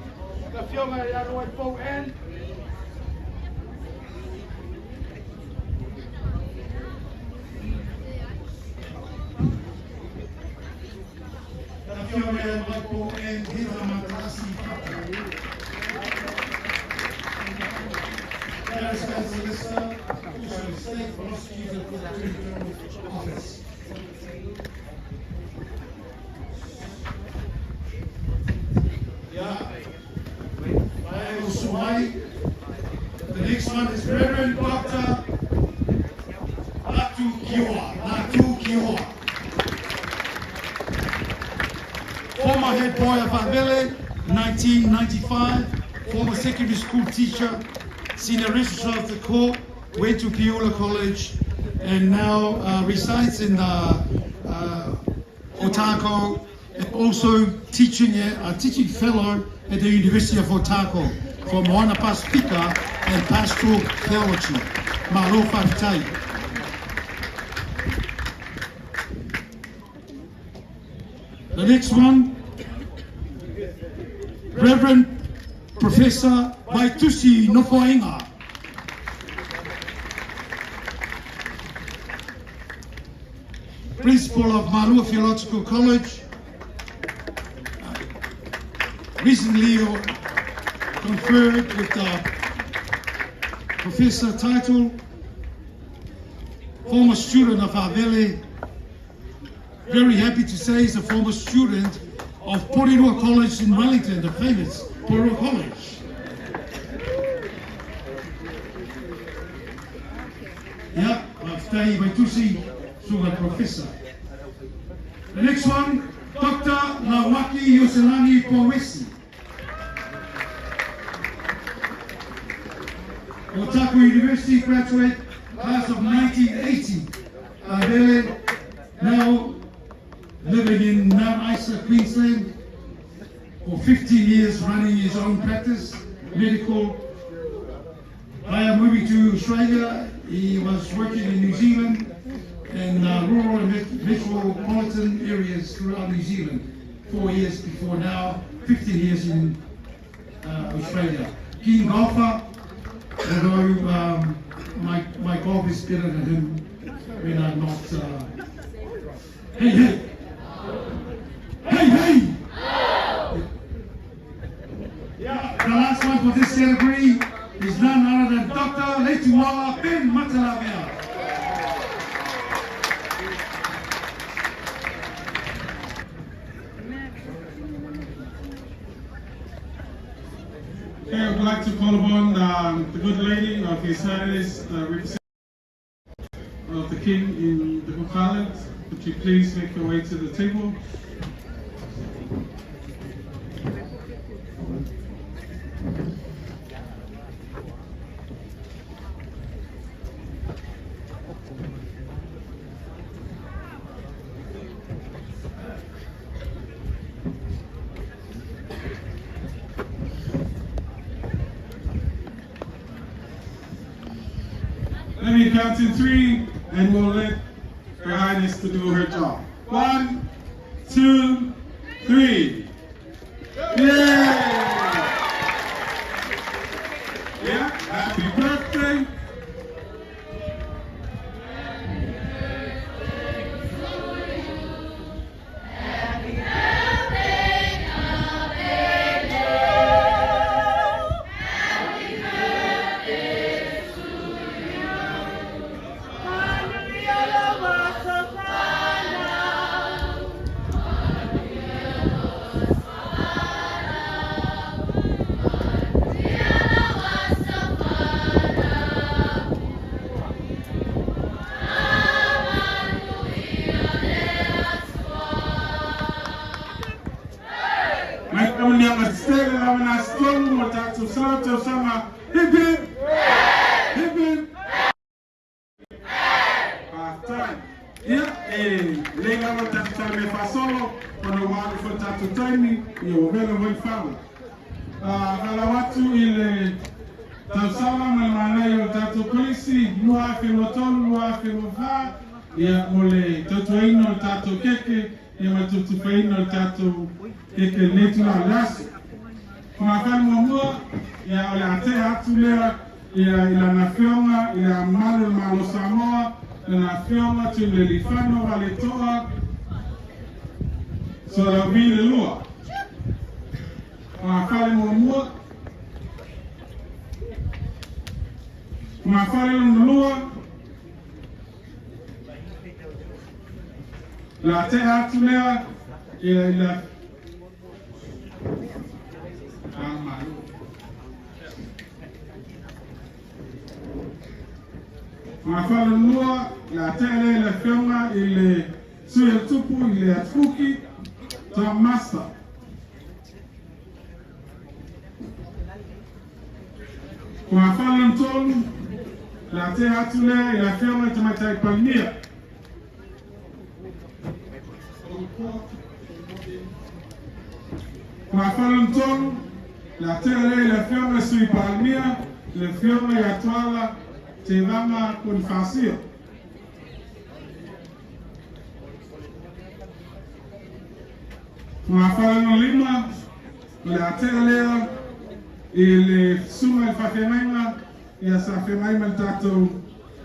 Le afioga i Luai Pau and Afioga ia Michael and Heather Matalasi Fata. Barrister and solicitor, also state prosecutor for the Attorney General's Office. Yeah. The next one is Reverend Dr. Latu Kioa. Latu Kioa. Former head boy of Avele, 1995, former secondary school teacher, senior registrar of the court, went to Piula College, and now resides in Otago, and also teaching a teaching fellow at the University of Otago for Moana Pasifika and Pastoral Theology. Malo whaafitai. The next one, Reverend Professor Vaitusi Nofoinga. Principal of Malua Theological College, recently conferred with the professor title, former student of Avele, very happy to say he's a former student of Porirua College in Wellington, the famous Porirua College. Yeah, Stay Vaitusi, Suga Professor. The next one, Dr. Lawaki Yoselani Powesi. Otago University graduate, class of 1980. Avele, now living in Mount Isa, Queensland, 15 years running his own practice, medical. Prior moving to Australia, he was working in New Zealand and rural and metropolitan areas throughout New Zealand. 4 years before now, 15 years in Australia. Keen golfer, although my golf is better than him when I'm not. Hey, hey! Hey, hey! Yeah, the last one for this category is none other than Dr. Leituala Ben Matalavea. Okay, I would like to call upon the good lady of His Highness, the representative of the King in the Cook Islands. Could you please make your way to the table? Let me count to 3 and we'll let Her Highness to do her job. 1, 2, 3. Yay! Yeah, happy birthday. Hip hip! Hip hip! Half time. Ia, e le lava tatou tala me faasolo, ona ua alu foi le tatou taimi, ia ua vela foi le fala. Falau atu i le tausaga ma le manaia o le tatou Kolisi 2023, 2024, ia mo le tautuaina o le tatou keke, ia ma le tufatufaina o le tatou keke i lenei itula o le aso. Fogafale muamua, ia o le a tea atu lea ia i lana Afioga i le Ao Mamalu o le Malo o Samoa, lana Afioga Tuimalealiifano Vaaletoa Sualauvi le lua. Fogafale muamua, Fogafale lona lua, le a tea atu lea ia i le Fogafale lona lua, le a tea lea i le Afioga i le Sui o le Tupu i le Atukuki, Tom Master. Fogafale lona tolu, le a tea atu lea i le Afioga i le Tamaitai Palemia. Fogafale lona tolu, le a tea lea i le Afioga i le Sui Palemia, le Afioga ia Tuala Tevaga Ponifasio. Fogafale lona lima, o le a tea lea i le Susuga i le Faafeagaiga ia sa feagai ma le tatou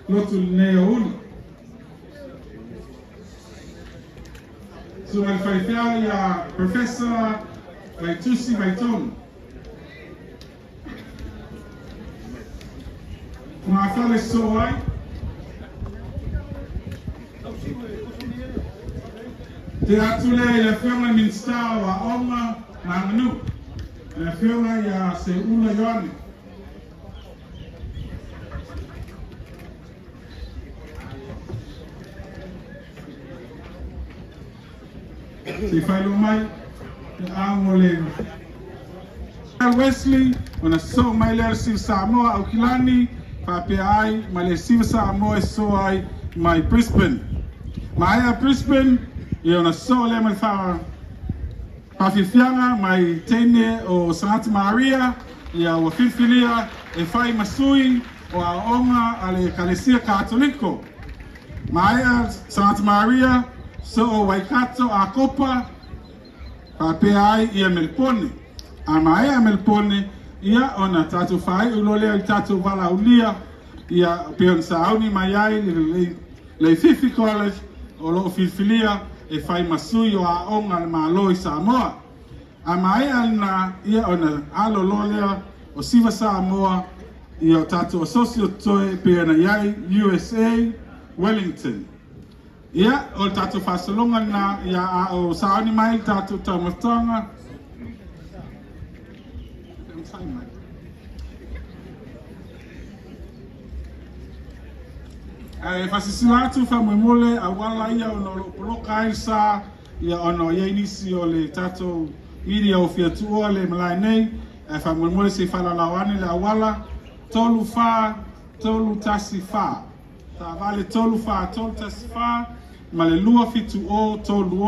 lotu i lenei aoauli. Susuga i le Faifeau ia Professor Vaitusi Vaitogi. Fogafale sosoo ai. Tea atu lea i le Afioga i le Minisita o Aoga ma Aganuu, le Afioga ia Seuula Ioane. Se i faailoa mai le ao o le Wesley ona sosoo mai lea o le Siva Samoa Aukilani faapea ai ma le Siva Samoa e sosoo ai mai Brisbane. Maea Brisbane, ia ona sosoo lea ma le faa Faafiafiaga mai teine o Santa Maria, ia ua filifilia e fai ma sui o aoaoga a le Ekalesia Katoliko. Maea Santa Maria, soo Waikato Akopa, faapea ai ia Melipone. A maea Melipone, ia ona tatou faaiu loa lea i le tatou valaaulia, ia pei ona sauni mai ai le Leififi College o lo o filifilia e fai ma sui o aoga a le Malo i Samoa. A maea lena, ia ona alo loa lea o Siva Samoa ia o tatou asosi o totoe e pei ona i ai USA, Wellington. Ia, o le tatou faasologa lena, ia a o sauni mai le tatou taumafataga. Ae faasilasila atu faamolemole auala ia ona o lo o poloka ai le sa ia ona o i ai nisi o le tatou media ua fia tuua le malae nei ae faamolemole se i faalalao ane le auala 3 4 3 1 4 taavale 3 4 3 1 4 ma le 2 7 0 3 6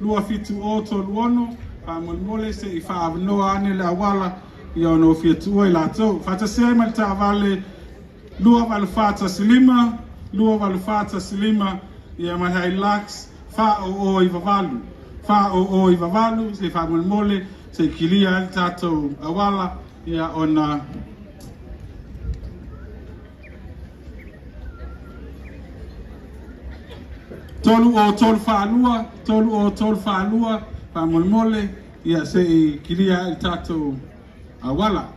2 7 0 3 6 faamolemole se i faaavanoa ane le auala ia ona ua fia tuua i latou. Faatasi ai ma le taavale 28415, 28415, ia ma le Hilux 4098, 4098, se i faamolemole se i kilia ai le tatou auala ia ona 30342, 30342, faamolemole ia se i kilia ai le tatou auala.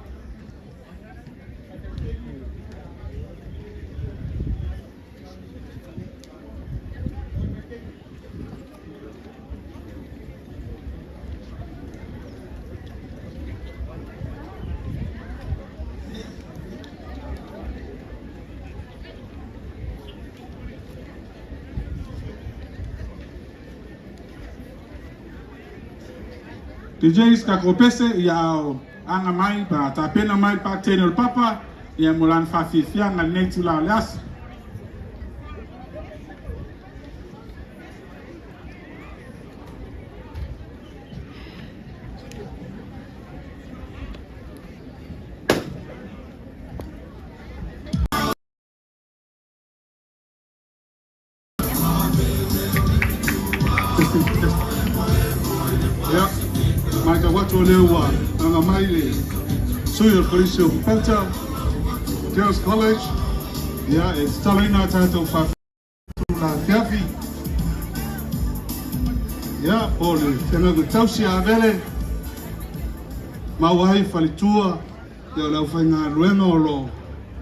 DJ Kakopese ia o aga mai pa tapena mai le paatene o le papa ia mo lana faafiafiaga lenei itulā o le aso. Ia, matau atu o lea ua aga mai le sui o le Kolisi o Pupelta Girls College, ia, e tataloina a tatou faatulafiafi, ia, po o le feagaiga tausi a Avele, maua ai faletua, ia, o le aufaigaluega o lo o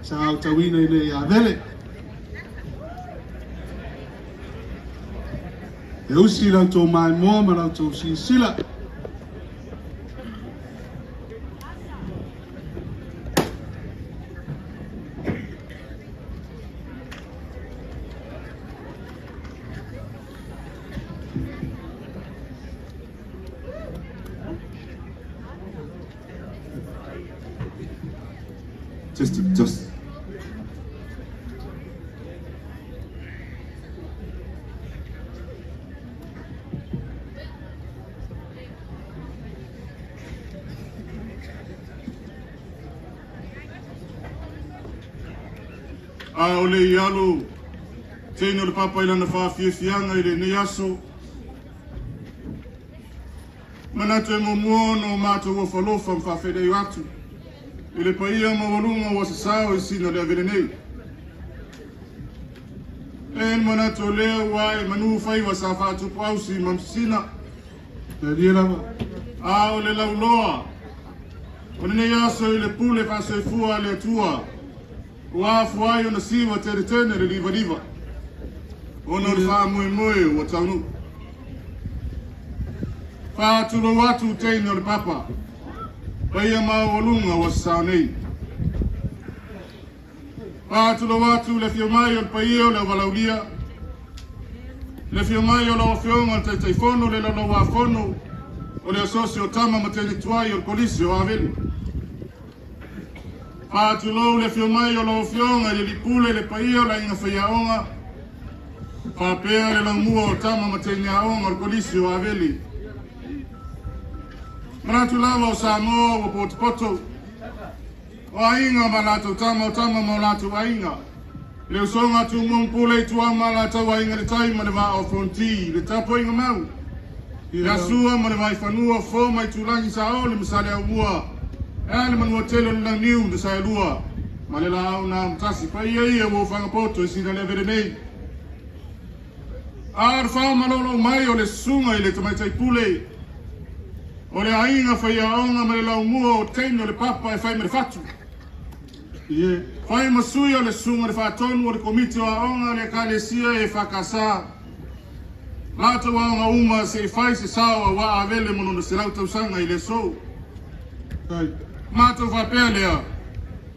sa aotauina i nei Avele. E usi la outou maimoa ma la outou silasila. Just, just. A o le i alu teine o le papa i lana faafiafiaga i lenei aso, Manatu e muamua ona o matou ofo alofa ma faafeiloai atu i le paia maualuga ua sasao i sina le avele nei. E le manatu o lea ua e manu faiva sa faatupu ausi ma masina. Talia lava. A o le lauloa o lenei aso i le pule faasoifua a le Atua ua afua ai ona siva tenetene le livaliva ona o le faamoemoe ua taunuu. Faatulou atu teine o le papa, paia maualuga ua sasao nei. Faatulou atu le afio mai o le paia o le auvalaulia, le afio mai o lau afioga o le Taitaifono, le laulauafono o le asosi o tama ma teine tuai o le Kolisi o Avele. Faatulou le afio mai o lau afioga i le Lipule, le paia o le aiga faiaoga, faapea le laumua o tama ma teine aoga o le Kolisi o Avele. Manatu lava o Samoa ua potopoto. O aiga ma latou tama, o tama ma o latou aiga. Le usoga a Tumua ma Pule Ituau ma Alataua, Aiga i le Tai ma le Vaa o Fonoti, le tapuaiga mau ia Sua ma le Vaifanua, Fofo ma Aitulagi, Saole ma Saleaaumua, e a le Manuatele o le Launiu na Saelua ma le Laau na Amotasi. Paia ia ua ofaga poto i sina le avele nei. A o le faamalooloo mai o le susuga i le Tamaitai Pule o le aiga faiaoga ma le laumua o teine o le papa e fai ma le fatu. Ie. Fai ma sui o le susuga i le faatonu o le Komiti o Aoga a le Ekalesia EFKS. Latou aoga uma se i fai se sao auā Avele mo lona 100 tausaga i le aso. Tai. Matou faapea lea,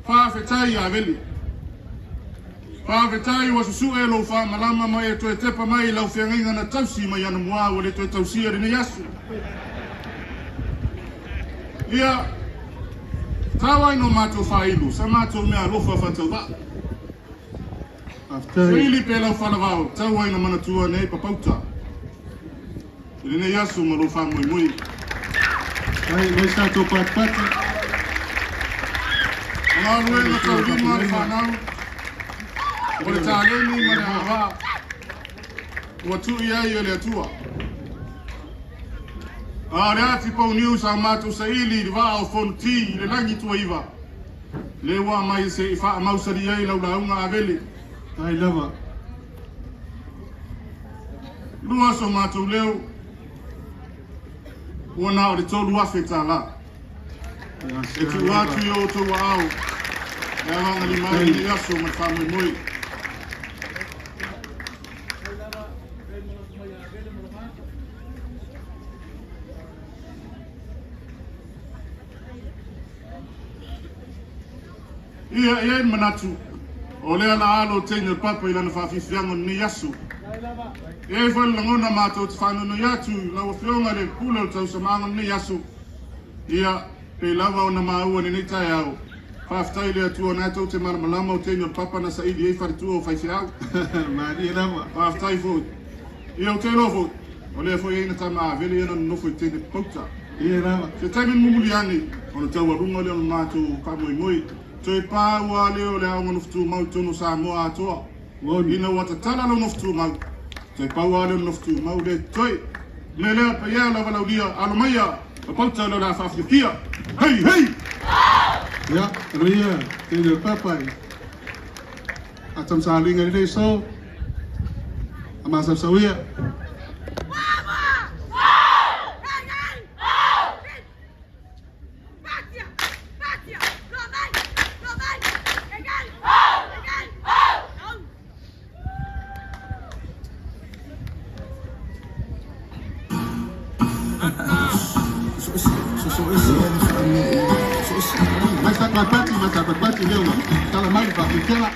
faafetai ia Avele. Faafetai ua susue lou faamalama ma e toe tepa mai i lau feagaiga na tausi mai anamua ua le toe tausia i lenei aso. Ia, tau ai no matou faailu sa matou mea alofa faatauvaa. Faafetai. Saili pe lau falavao, tau ai na manatua nei papauta i lenei aso ma lou faamoemoe. Ai, mai sa tou patipati. O galuega taulima a le fanau, o le taleni ma le agavaa ua tuu i ai e le Atua. A o le ati pauniu sa matou saili i le vaa o Fonoti i le lagi tuaiva, lea ua aumai se i faamausali ai lau lauga Avele. Ai lava. 2 so matou leo, ua na o le $3,000. E tuu atu i o outou aao e agagalima ai lenei aso ma le faamoemoe. Ia, e i ai le manatu, o lea la alo o teine o le papa i lana faafiafiaga o lenei aso. E i ai foi le lagona matou te faanoinoi atu i lau Afioga i le Pule o le Tausamaaga o lenei aso. Ia, pei lava ona maua i lenei taeao, faafetai i le Atua o na e tou te malamalama o teine o le papa na saili ai faletua o faifeau. Malie lava. Faafetai foi. Ia, ou te iloa foi, o lea foi e i ai na tama Avele ia na nonofo i teine papauta. Ia lava. Se taimi mumuli ane, ona taualuga lea o le matou faamoemoe. Toe pāua lea o le aoga nofo tumau i totonu o Samoa atoa. Ina ua tatala lau nofo tumau, toe pau lava lea o le nofo tumau lea e totoe. O le mea lea, paia lava laulia, alo maia, papauta lea o le a faafiafia. Hei! Hei! Ia, alo ia, teine o le papa i Atamsaluiga i lenei aso, a masausauia. Mai sa patipati, mai sa patipati, lea ua tala mai le faafiafiaga.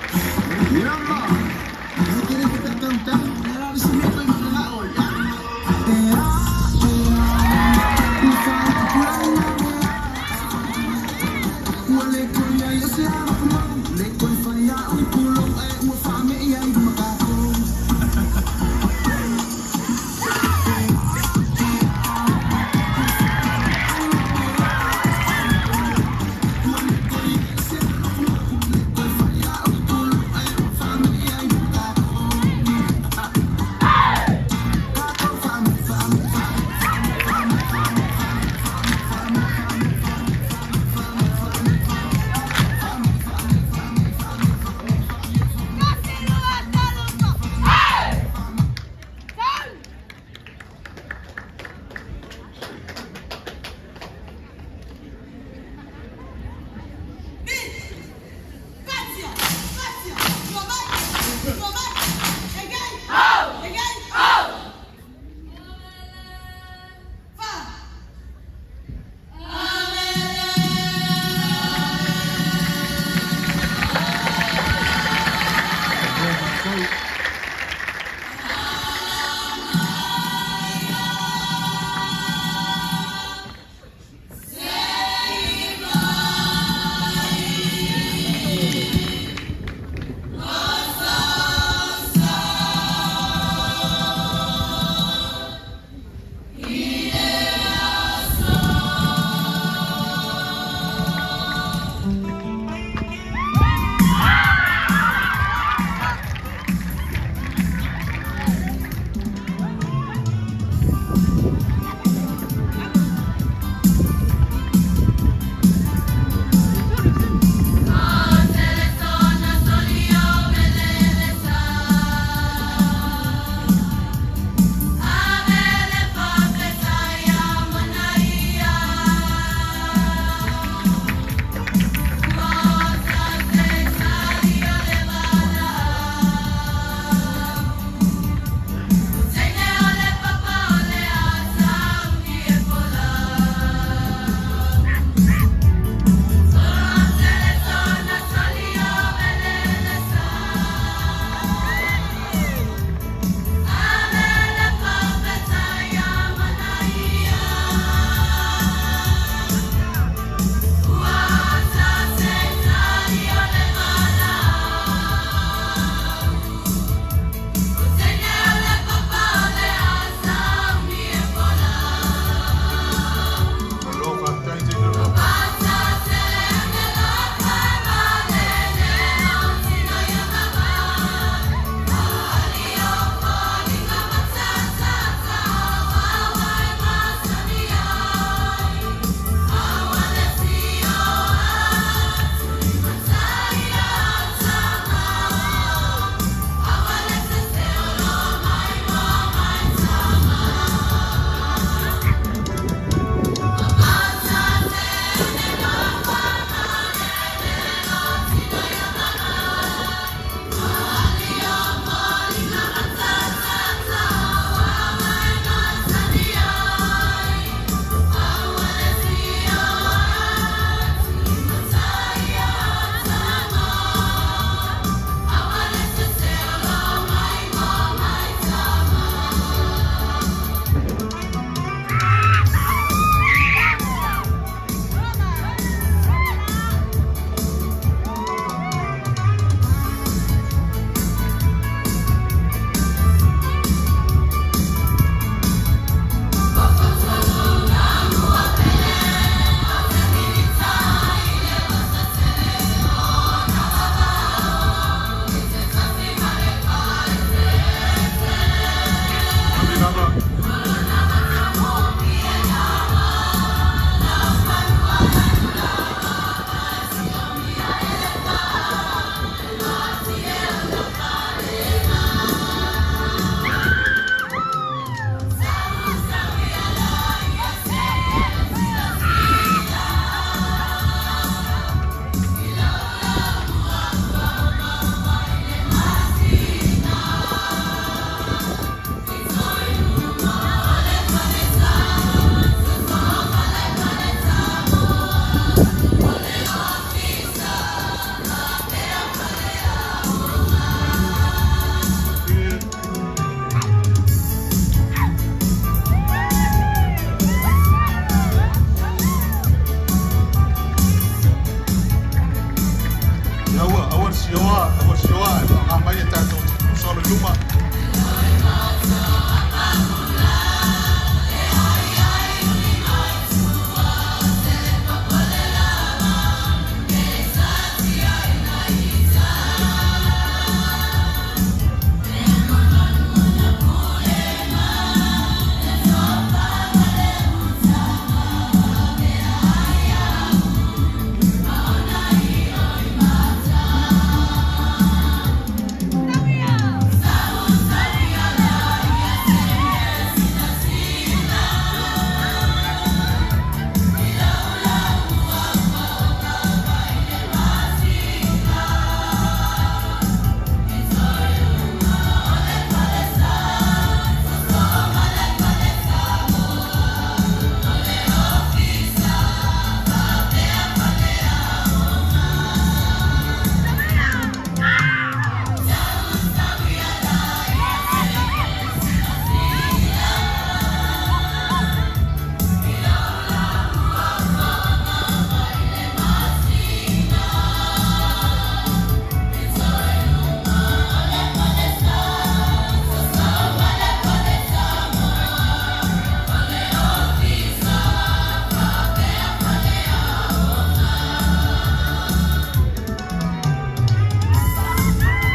avanoa e faaaoga mai e tatou solo i luma.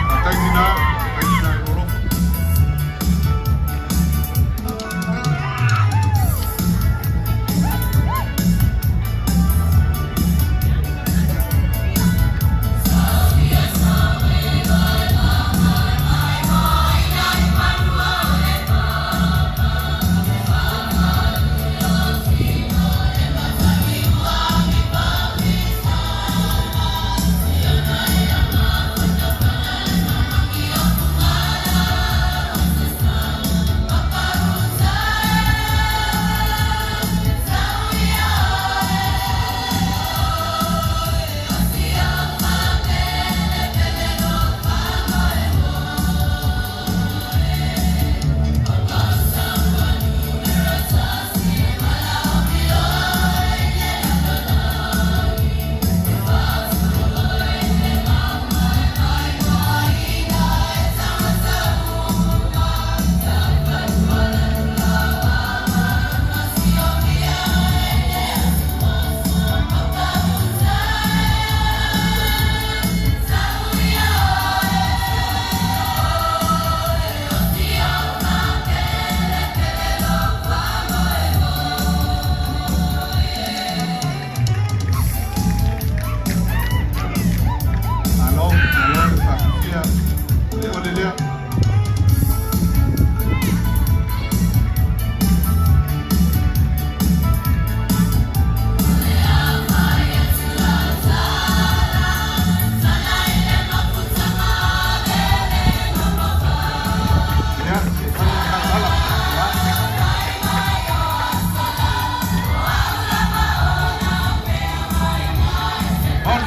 Faafetai tina, faafetai tina i lou alofa. Malo, malo le faafia le ole lea. Ia, se i fai le tala. Ia. On.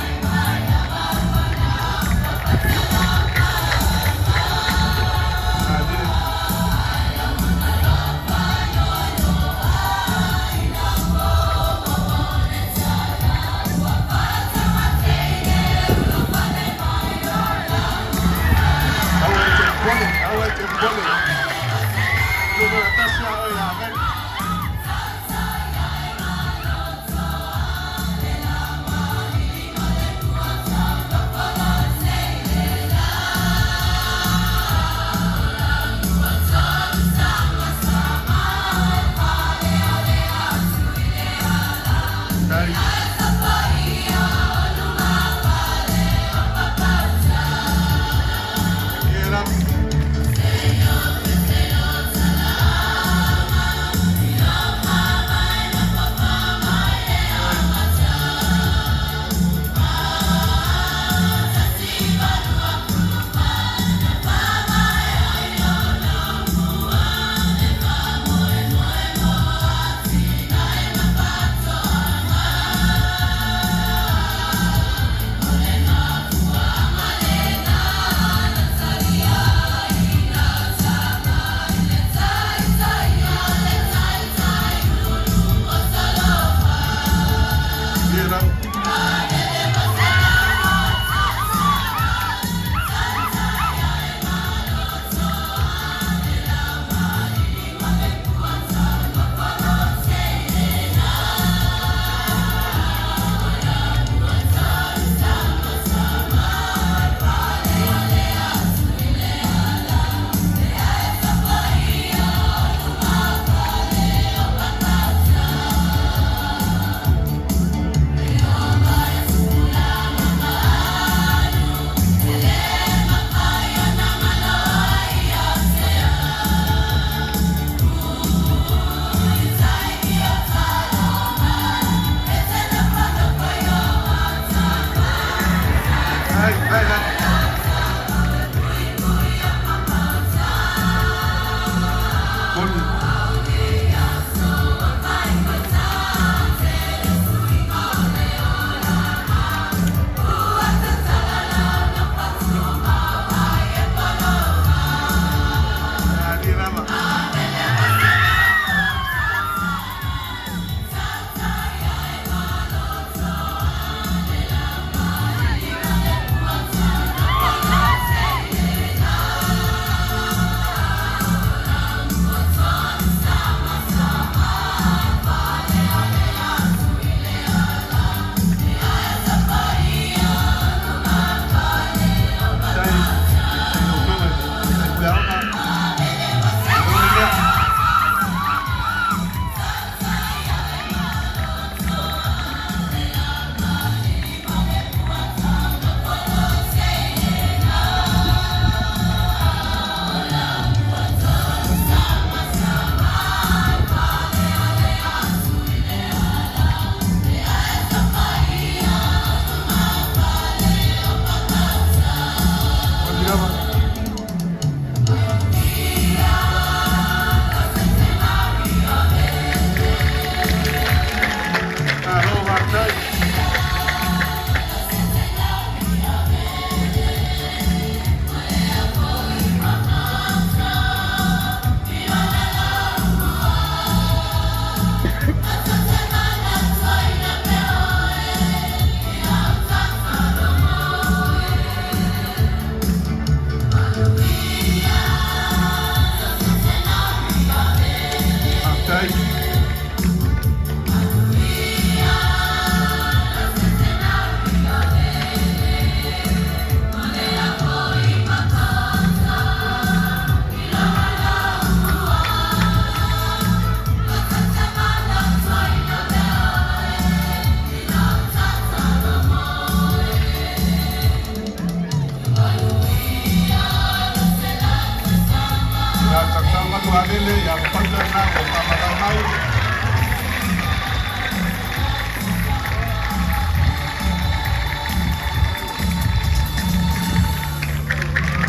Avele ia Papauta lena ua faamanao mai.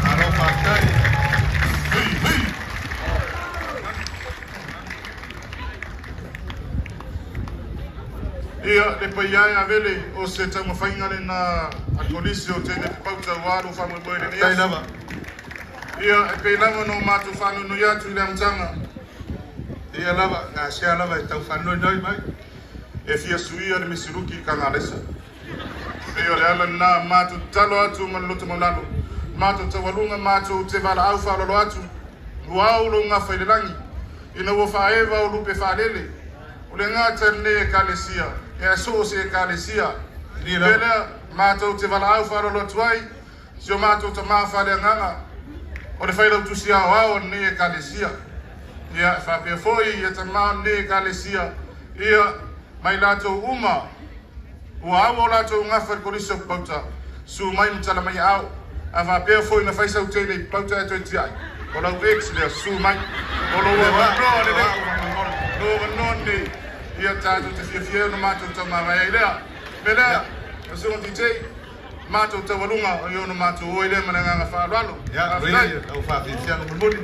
Malo faafetai. Hei, hei. Ia, le paia e Avele, o se taumafaiga lena a Kolisi o Teine Papauta ua alu faamoemoe i lenei Faafetai aso. lava. Ia, e pei lava ona matou faanoinoi atu i le amataga. Ia lava, gasea lava e tau faanoinoi mai. E fia suia le Misiluki i Kagalesa. E o le ala lena matou tatalo atu ma le loto maualalo. Matou taualuga matou te valaau faaaloalo atu. Ua ao lou gafa i le lagi, ina ua faaeva o lupe faalele. O le gata lenei Ekalesia, e aso o se Ekalesia. Ia Le lava. lea, matou te valaau faaaloalo atu ai, si o matou tamā faaleagaga, o le failautusi aoao o lenei Ekalesia. Ia, faapea foi ia tamā o lenei Ekalesia, ia, mai latou uma, ua au o latou gafa i le Kolisi o Papauta, su mai ma tala mai aao. A faapea foi na fai sau teine i Papauta e toe tiai. O lau ex lea, su mai. O lou Le va, avanoa o lenei. au faamolemole. Lou avanoa lenei. Ia tatou te fiafia ai ona matou taumavae ai lea. Me lea, o susuga DJ, matou taualuga o i ona matou o ai lea ma le agaga faaaloalo. Ia, Faafetai. lea lau faafiafiaga mulimuli.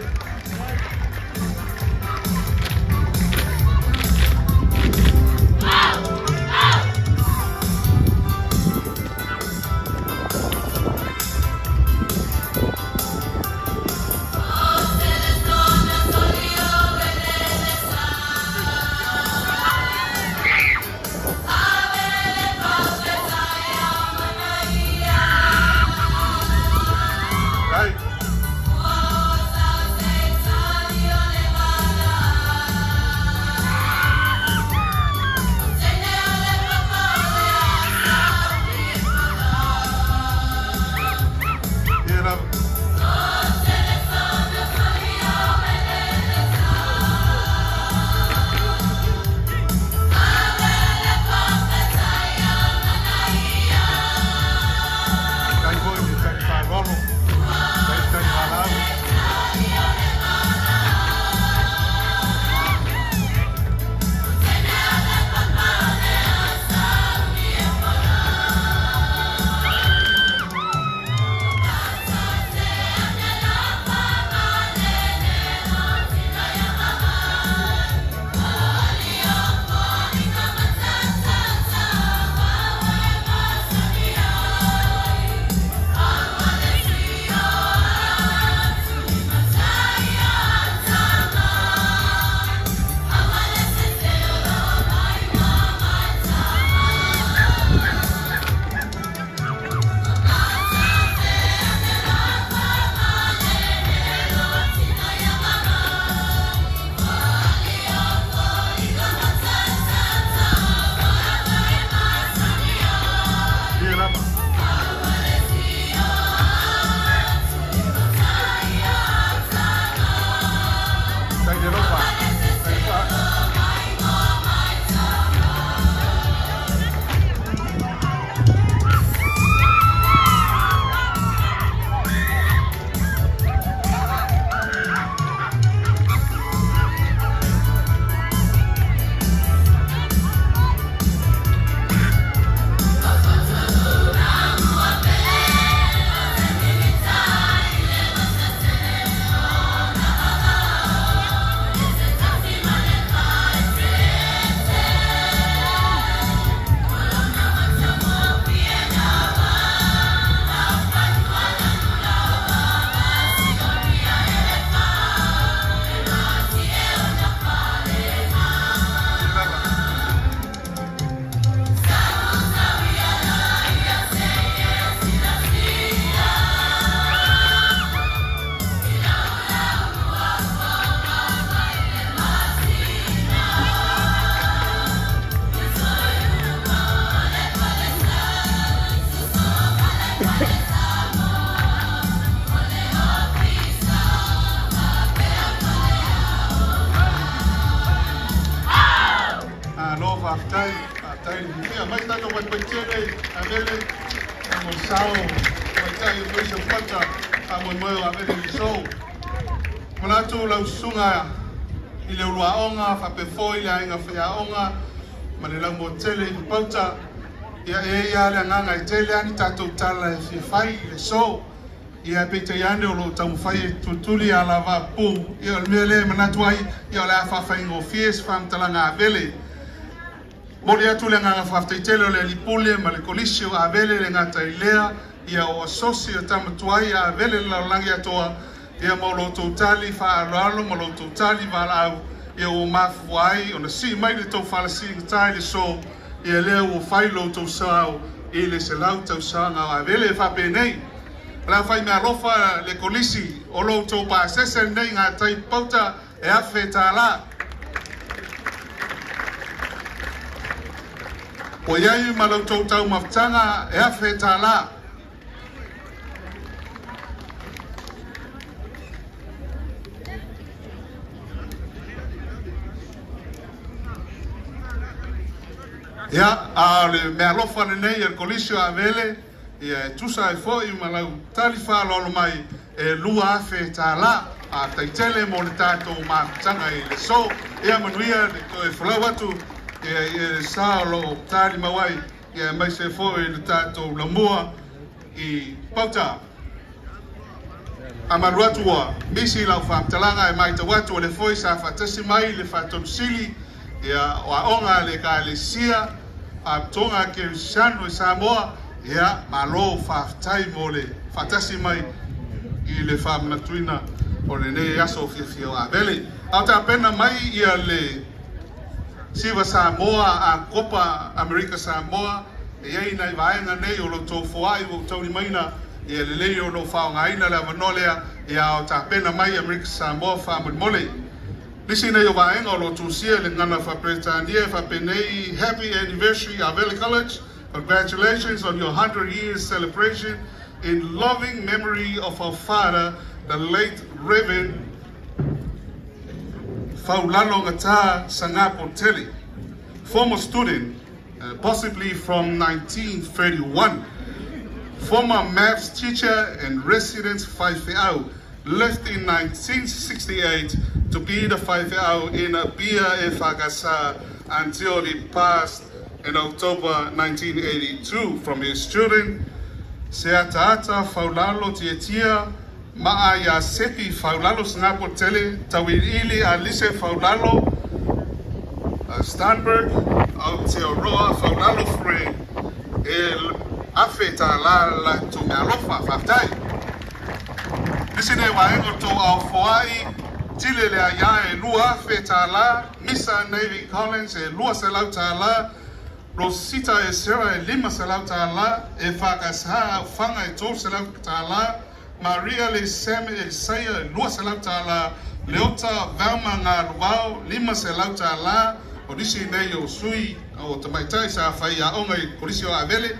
Ai. Ia lava. Tai foi le tali faaaloalo, tai tali valaau. Ia lava. Tai le lofa. Tai fa. Ia lava. Alo, faafetai, faafetai le fiafia. Mai tatou paepaetia nei, Avele, mo le sao, maitai o Kolisi o Papauta, faamoemoe o Avele i le aso. Manatu lau susuga i le uluaoga faapea foi le aiga faiaoga ma le laumotele i Papauta. Ia e i ai lava le agaga e tele lava ni tatou tala e fia fai i le aso. Ia peitai ane o lo o taumafai e tulituli alavaa pupuu. Ia o le mea lea e manatu ai, ia o le a faafaigofie se faamatalaga Avele. Momoli atu le agaga faafetai tele o le Alii Pule ma le Kolisi o Avele le gata i lea, ia o asosi o tama tuai a Avele le lalolagi atoa, ia ma o lo outou tali faaaloalo ma lo outou tali valaau, ia ua mafua ai ona sii mai le tou falasiigata i le aso, ia lea ua fai lo outou sao i le 100 tausaga o Avele. E faapenei, o le a fai meaalofa le Kolisi o lo outou pasese lenei gatai pauta e $1,000. Ua i ai ma la outou taumafataga e $1,000. Ia, a o le meaalofa lenei a le Kolisi o Avele, ia e tusa ai foi ma lau tali faaaloalo mai e $2,000. Faafetai tele mo le tatou mafutaga i le aso. Ia manuia le toe folau atu ia i le sa o lo o talimau ai, ia aemaise foi le tatou lamua i Pauta. Amalu atu ua misi lau faamatalaga e matau atu o le foi sa faatasi mai le Faatonu ia o aoga a le Ekalesia Faapitoga Kerisiano i Samoa, ia malo faafetai mo le faatasi mai i le faamanatuina o lenei aso fiafia o Avele. A o tapena mai ia le Siva Samoa a Kopa Amerika Samoa, e i ai nai vaega nei o lo outou foai ua ou taulimaina, ia lelei ona ou faaaogaina le avanoa lea, ia a o tapena mai Amerika Samoa faamolemole. Nisi nei o vaega o lo o tusia i le gagana faa-Peretania e faapenei, Happy Anniversary Avele College, Congratulations on your 100 years celebration in loving memory of our father, the late Reverend Faulalo Ngata Sangapo Tele, former student, possibly from 1931, former maths teacher and resident Faifeau, left in 1968 to be the Faifeau in Apia e until he passed in October 1982. From his children, Seataata Faulalo Tietia, Maa ia Sepi Faulalo Singapo Tele, Tauiliili Alise Faulalo, Stanberg, Aotearoa Faulalo Fre, e $1,000 la latou meaalofa. Faafetai. Nisi nei vaega o tou aofoai, Tile le aia e $2,000, Misa Navy Collins e $200, Rosita e Sarah e $500, e Whakasaha Auwhanga e $300, Maria le Sam e Saia e $200, Leota Velma Ngaluvao $500, o nisi nei o sui o tamaitai sa fai aoga i Kolisi o Avele,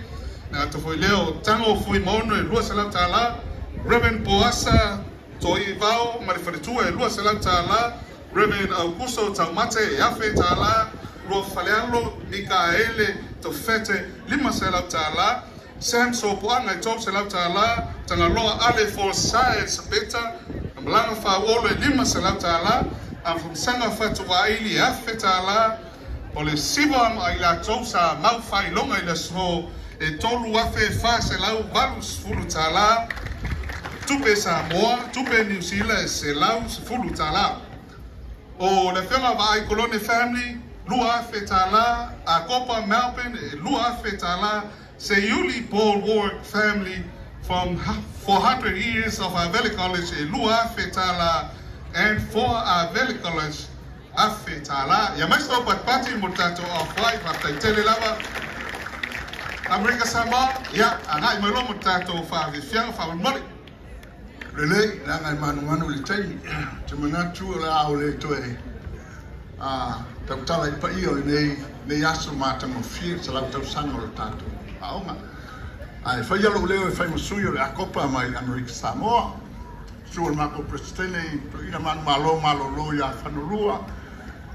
na ata foi lea o Tango Fuimaono e $200, Reverend Poasa Toivao ma le faletua e $200, Reverend Aukuso Taumate e $1,000, Rua Falealo Mikaele Tofete $500, Sam Sopoaga e $300, Tagaloa Ale Forsyth Sabeta na malaga faaolo e $500, Afamasaga Fatuvaili e $1,000, o le siva ma i latou sa mau faailoga i le aso e $3,480, tupe Samoa, tupe Niu Sila e $110. O le Afioga Vaai Kolone Family, $2,000, Akopa Melbourne e $2,000, Seiuli Paul Warwick Family from 400 years of Avele College e $2,000 and for Avele College $1,000. Ia mai se patipati mo le tatou aofai, faafetai tele lava. Amerika Samoa, ia, agai mai loa mo le tatou faafiafiaga faamolemole. Lelei, leaga e manumanu i le taimi. Ou te manatu o le a ou le toe tautala i paia o lenei aso matagofie, 100 tausaga o le tatou aoga. Ae faia lou leo e fai ma sui o le Akopa mai Amerika Samoa. Susu o le matou Peresetene i Toeaina Manumalo Malolo ia Fanolua,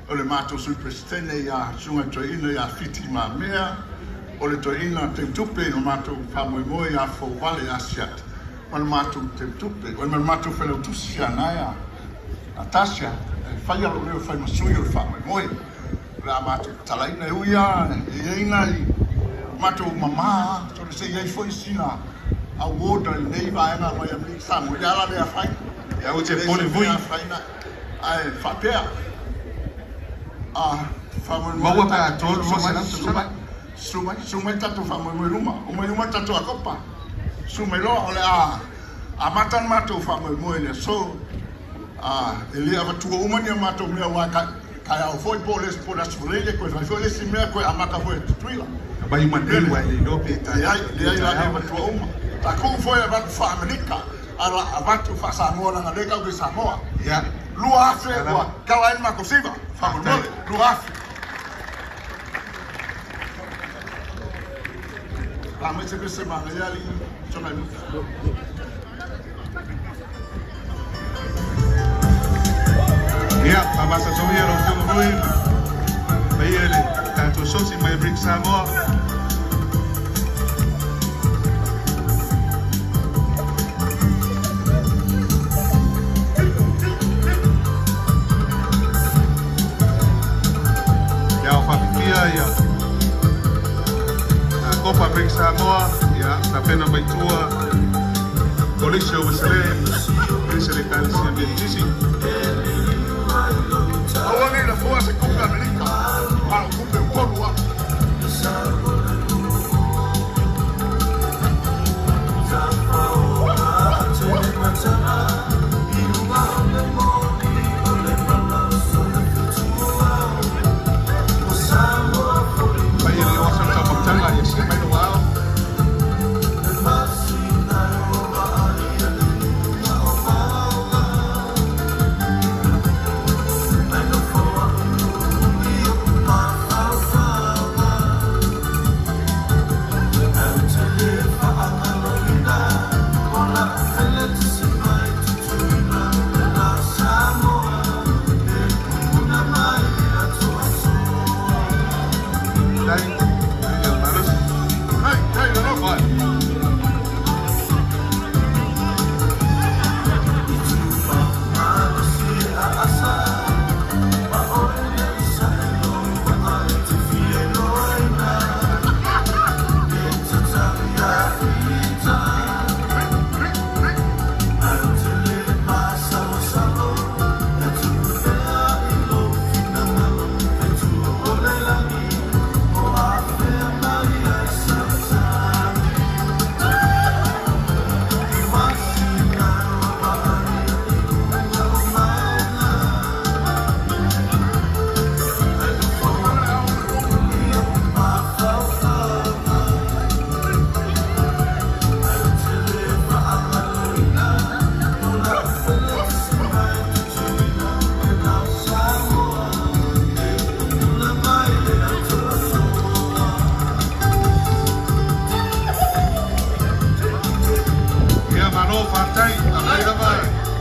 o le matou Sui Peresetene ia Susuga i Toeaina ia Fiti Mamea, o le Toeaina Teutupe i le matou faamoemoe ia Fouvale Asiata, ma le matou Teutupe, ma le matou Failautusi ia Naea. Natasha, e faia lou leo e fai ma sui o le faamoemoe. O le a matou tatalaina e ui lava e i ai nai matou mama, sole se i ai foi sina award a lenei vaega mai Amerika Samoa, ia la le afaina. Ia ua te E leai pole se vui. mea afaina, ae faapea, a faamoemoe Maua le pe a tatou, tolu susu lua mai, selau susu tausaga. mai, susu mai, susu mai le tatou faamoemoe i luma, omai uma le tatou Akopa, susu mai loa, o le a amata le matou faamoemoe i le aso. A, e le avatua uma ni a matou mea aua e taeao foi po o le po o le Aso Faraile toe fai foi le isi mea toe amata foi e Tutuila. Aumai uma nei Lele, ua e le iloa pe leai, taeao pe leai la le taeao. avatua uma. Tatou foi e avatu faa-Amerika, a la avatu faa-Samoa leaga o lea tatou te i Samoa. Ia, 2,000 sa ua lava. tala ai le matou siva, Faafetai. faamolemole, 2,000. La mai se pese manaia alii soga i luga. Ia, faamasasoia lau Afioga foi paia i le tatou sosi mai Amerika Samoa. Ia, o faapipia ia Kopa Amerika Samoa, ia, tapena mai tua, Kolisi o Ueselē, Kolisi a le Ekalesia Metotisi. Aua nei lafoa se tupe Amerika, a o tupe Upolu lava. Paia i le oso o le taumafataga, ia sii mai lou ao. Dai, ia malosi. Hei, hei, le logo. Oi. Ia, malo, faafetai. Faafetai lava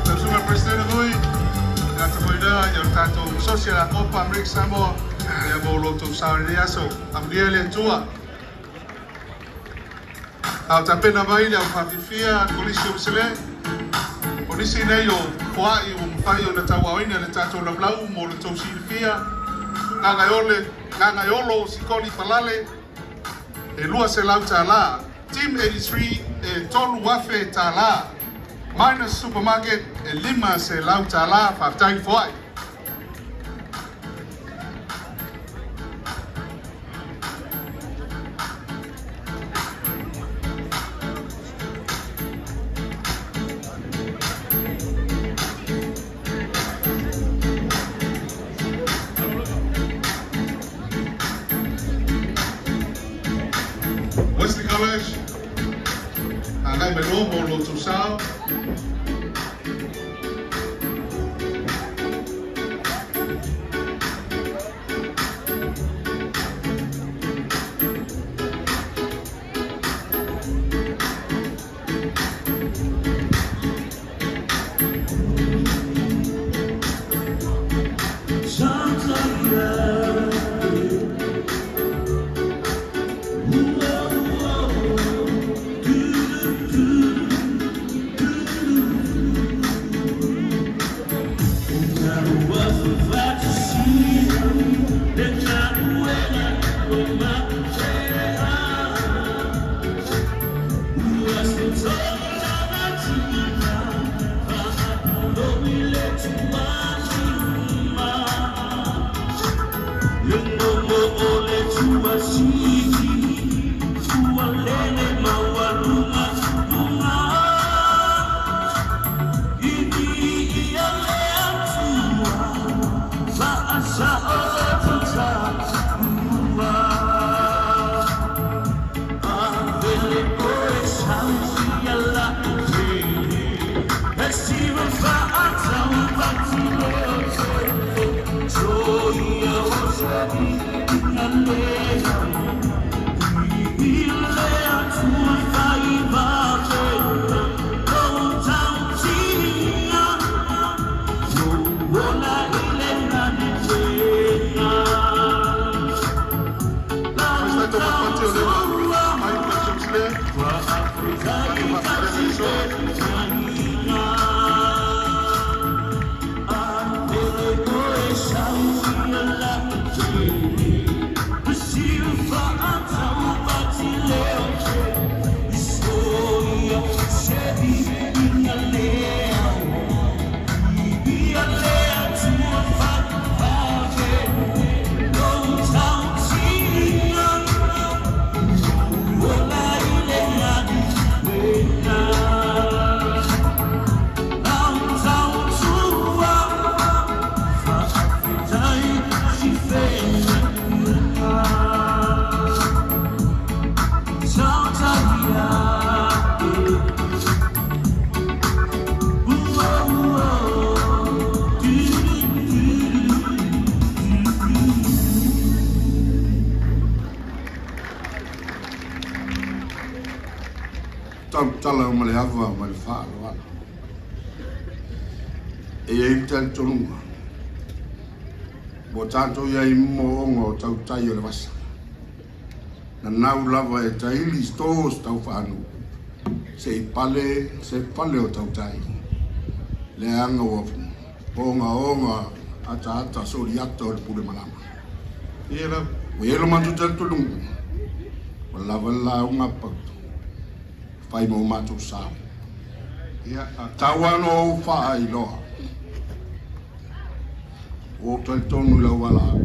lau Susuga i le Peresetene foi, ia tamoilea ia le tatou sosi a le Akopa Amerika Samoa, ia mo lo outou sao i lenei aso. Amulia e le Atua. A o tapena mai le aufaafifia Kolisi o Ueselē, o nisi nei o foa'i ua mafai ona tauaoina i le tatou laulau mo le tou silafia, Gagaeole, Gagaeolo Sikoli Palale, e $200. Team 83 e $3,000. Minus Supermarket e $500. Faafetai le foa'i. Wesley College, agai mai loa mo lo outou sao. Tautala o ma le ava ma le faaaloalo. E iai le talitonuga, ua tatou iai mo ooga o tautai o le vasa. Nanau lava e taili stores tau faanuu se i pale se pale o tautai. Leaga ua ogaoga ataata soliata o le pule malama. Ia lava. Ua iai lo matou talitonuga, ua lava le lauga a Pautu. Fai mo matou sao. Ia, Tau lava ona ou faailoa, ua ou talitonu i lau valaau.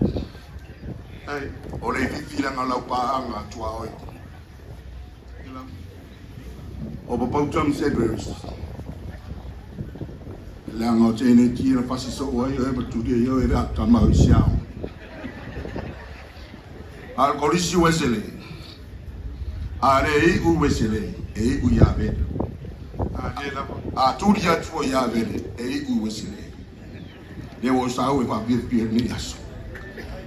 Ai. O le ifiifilaga o lau paaga tuaoi. Ia lava. O Papauta ma Sedweris. Leaga o tēnei tia na pasi soo ai oe ma tulia i oe le ata mau i siao. A o le Kolisi Wesele, a le iu Wesele, e iu ia Vele. A lea lava. A tuli atu o ia Vele, e iu Wesele. Le ua sau e faapiapia lenei aso.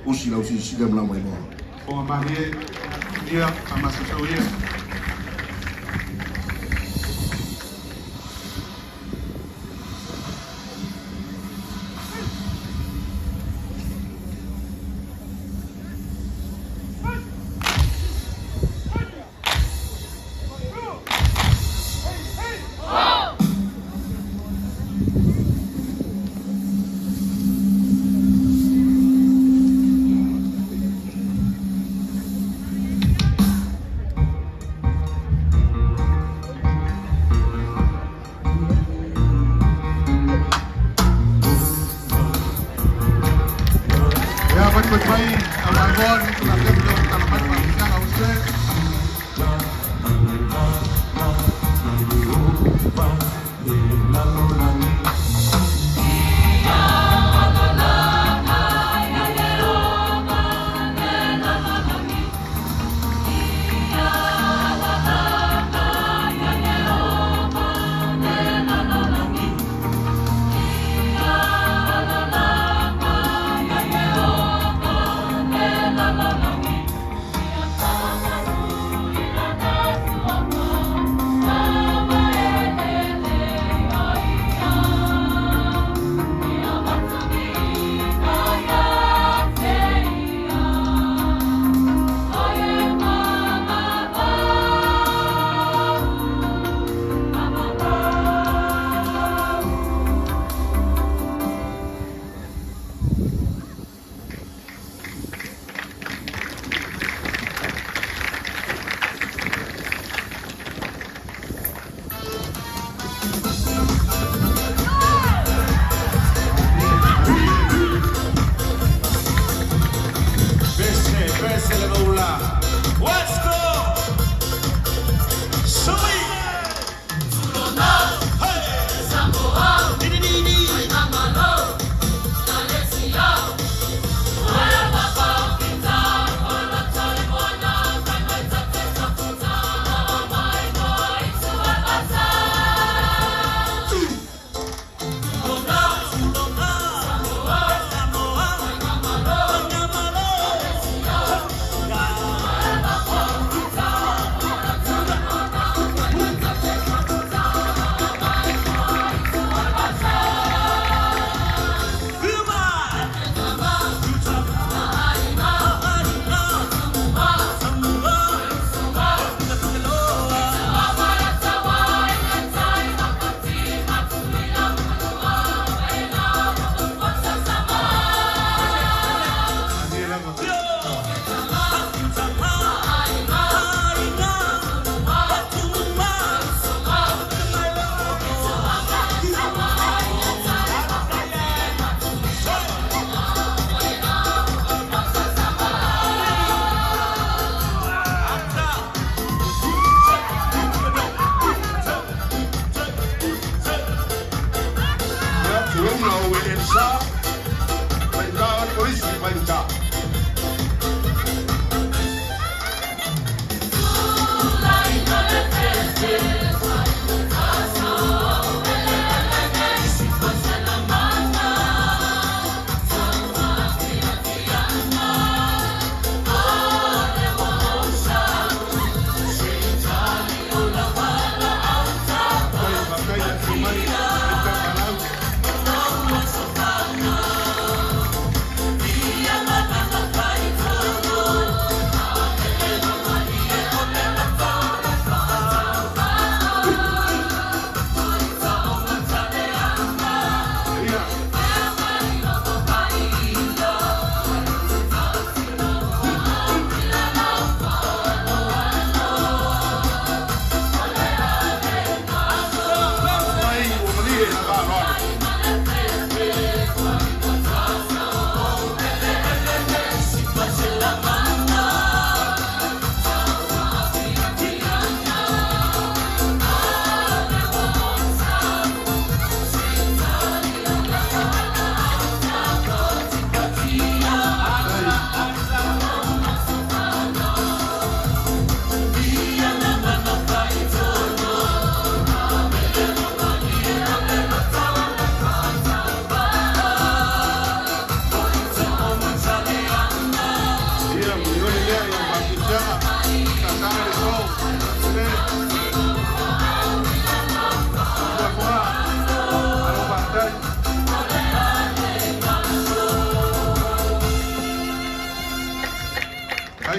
Usi lau silasila ma lau mailoa. Fofoga malie, ia, faamasasau ia.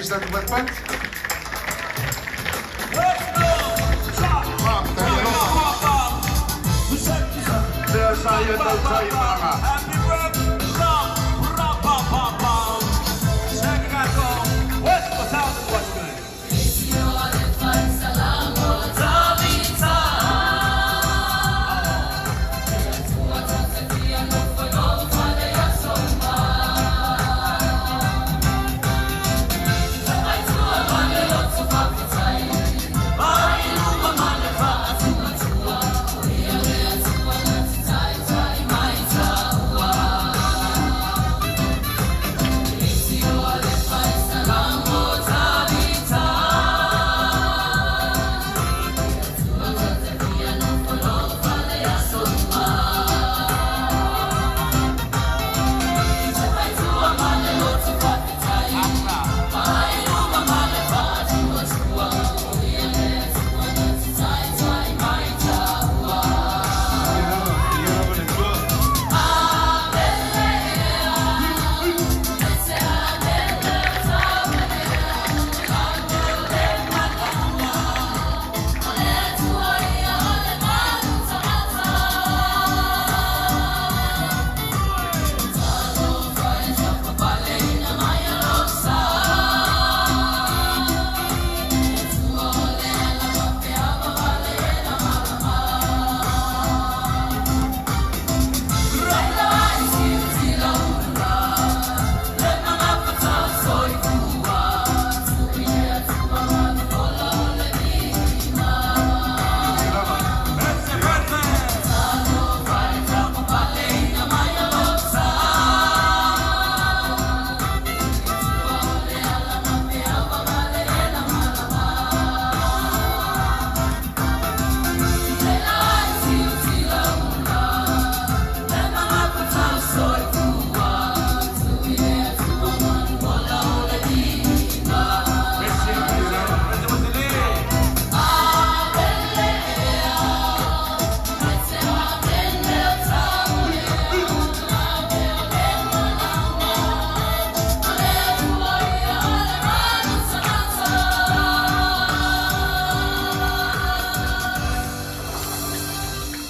Weapons. Lea sa ia tautai malaga.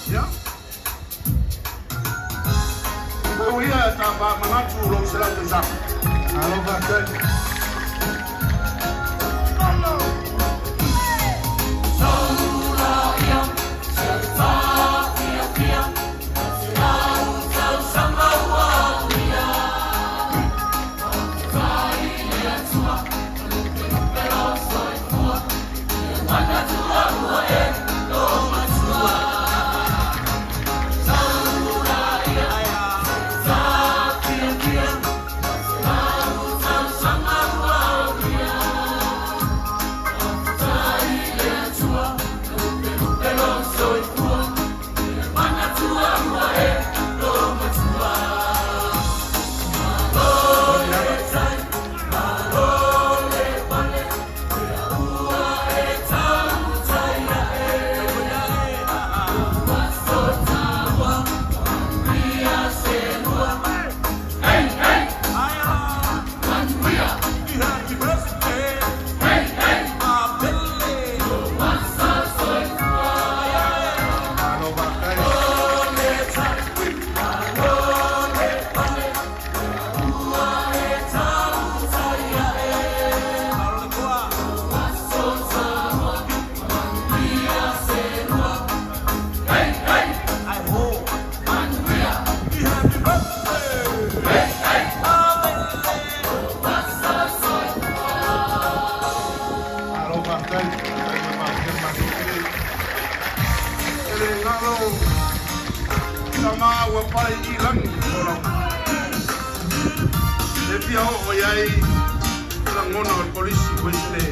Ia. Pau ia ta faamanatu lou selau tausaga. Malo faafetai. Malo faafetai. Malo faafetai. Faafetai ma faafetai matofile. E le galo tama ua pae i lagi o lau. E fia oo i ai lagona o le polisi Wesley.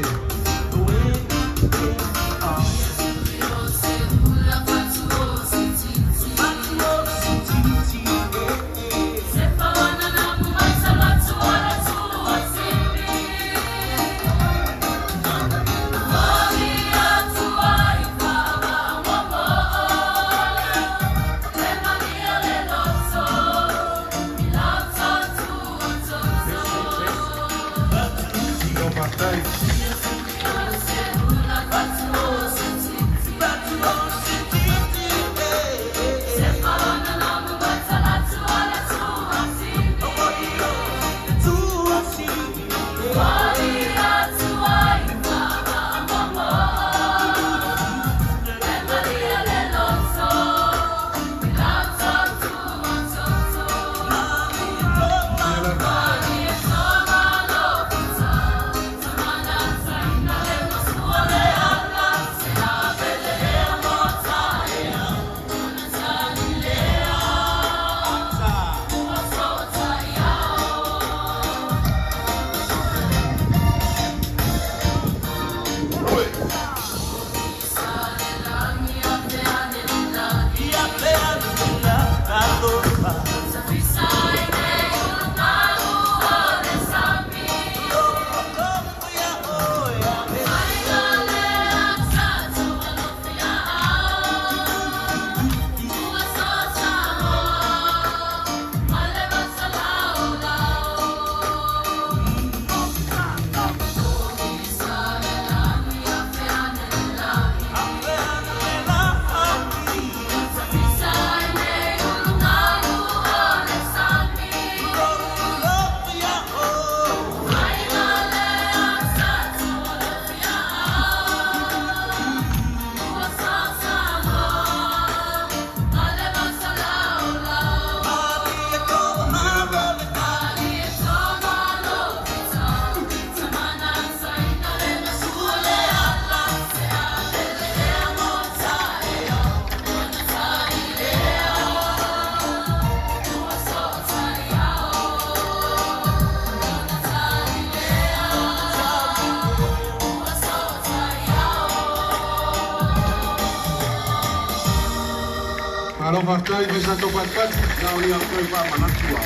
Malo faafetai fai sa tou patipati. Na o ia toe faamanatu a.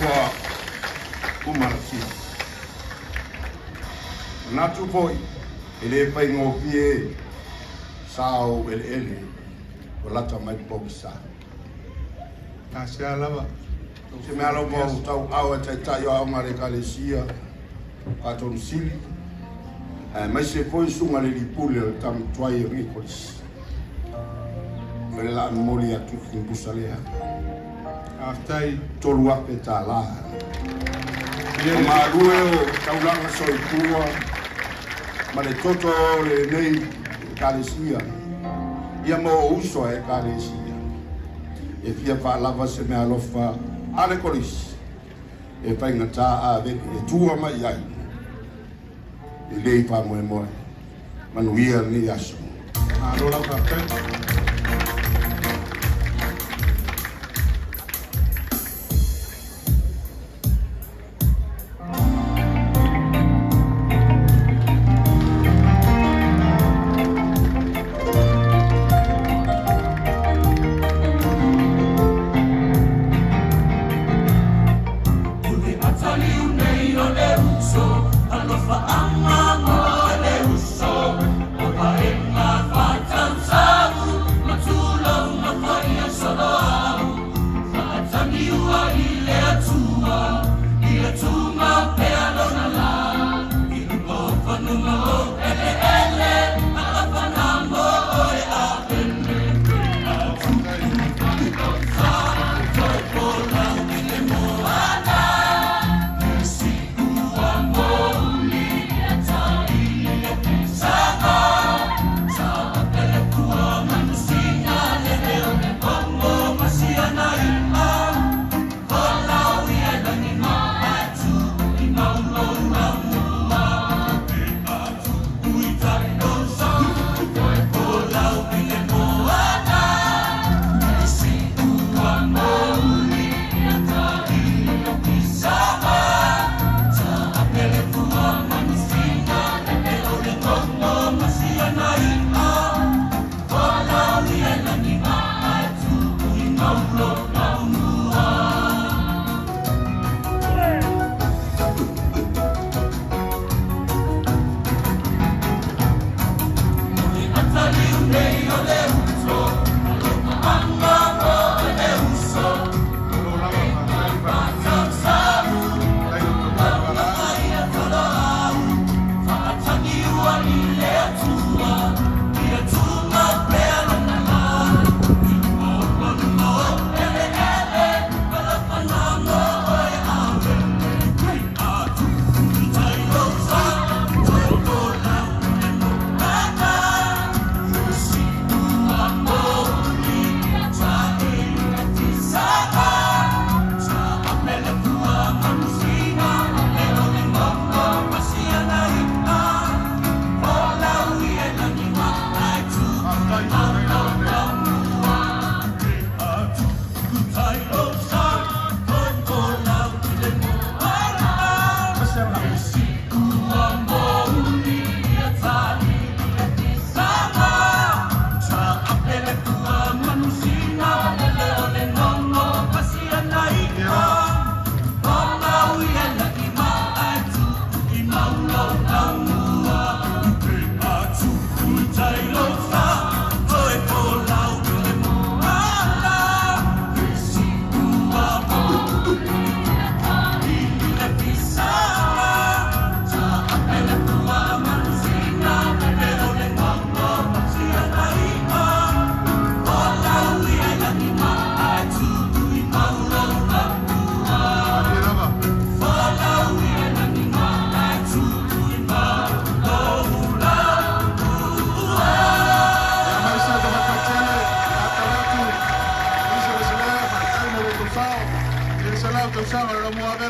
Ua umalatia. Manatu foi, e le faigofie sao eleele o lata mai pogisa. Asia lava. Se mea lava o tau au e taitai o aoga le ekalesia Katonu Sili, aemaise foi susuga le lipule o le tamatuai o lenei kolisi. O le laa momoli atu i le pusa lea. Faafetai. $3,000. O galue o taulaga soifua ma le toto o lenei ekalesia, ia ma ou uso a ekalesia. E fia faalava se meaalofa a le kolisi e faigata Avele e tua mai ai i lenei faamoemoe. Manuia lenei aso. Malo lava faafetai.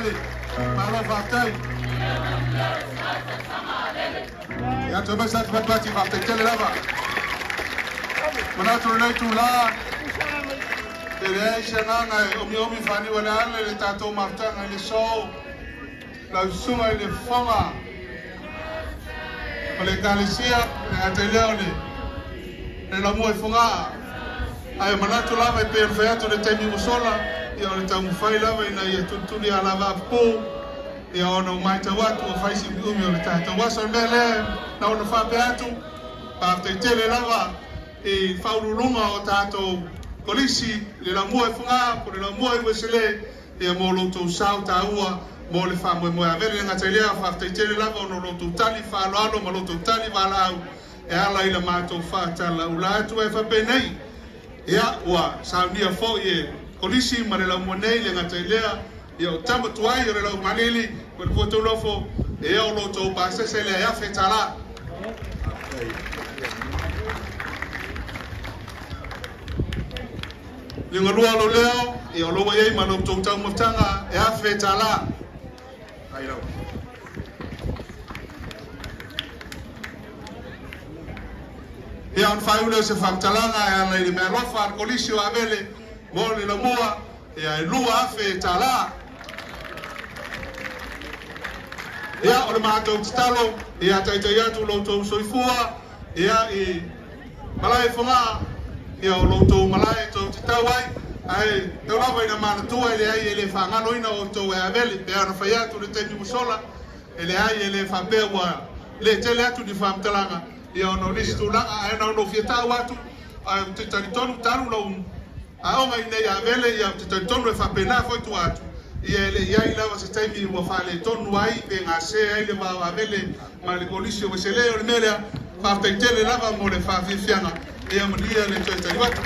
Avele. Malo faafetai. Ia toe mai sa te patupati faafetai tele lava. Manatu lenei itulā, e leai se agaga e omiomi faaniu aleale le tatou mafutaga i le aso, lau susuga i le fofoga o le Ekalesia, e le gata i lea o le le laumua i Fogaa, ae manatu lava e pei ona fai atu i le taimi ua sola, ia o le taumafai lava ina ia tulituli a lava apupu, ia ona ua matau atu ua fai si umiumi o le tatou aso. O le mea lea na ona faapea atu, faafetai tele lava i Faauluuluga o tatou Kolisi, le laumua i Fogaa po o le laumua i Uesele, ia mo lo outou sao taua mo le faamoemoe Avele. E le gata i lea, faafetai tele lava ona o lo outou tali faaaloalo ma lo outou tali valaau e ala i la matou faatalaula atu. Ae faapenei, ia ua saunia foi e Kolisi ma le laumua nei, le gata i lea, ia o tama tuai o le laumalili ma le fuataulofo, ia o lo outou pasese lea e $1,000. Liugalua lou leo, ia o lo ua i ai ma lo outou taumafataga e $1,000. Ia ona faaiu lea o se faamatalaga e ala i le meaalofa a le Kolisi o Avele mo le laumua, ia e $2,000. Ia o le matou tatalo, ia taitai atu lo outou soifua, ia i malae Fogaa, ia o lo outou malae tou te tau ai, ae tau lava ina manatua e leai e le faagaloina outou e Avele, pe ana fai atu le taimi ua sola, e leai e le faapea ua le tele atu ni faamatalaga, ia ona o nisi tulaga, ae na ona ou fia tau atu, ae ou te talitonu talu lou aoga i inei Avele, ia ou te talitonu e faapena foi tua atu, ia e le i ai lava se taimi ua faaletonu ai pe gase ai le va o Avele ma le Kolisi o Uesele. O le mea lea, faafetai tele lava mo le faafiafiaga, ia manuia le toe taliu atu.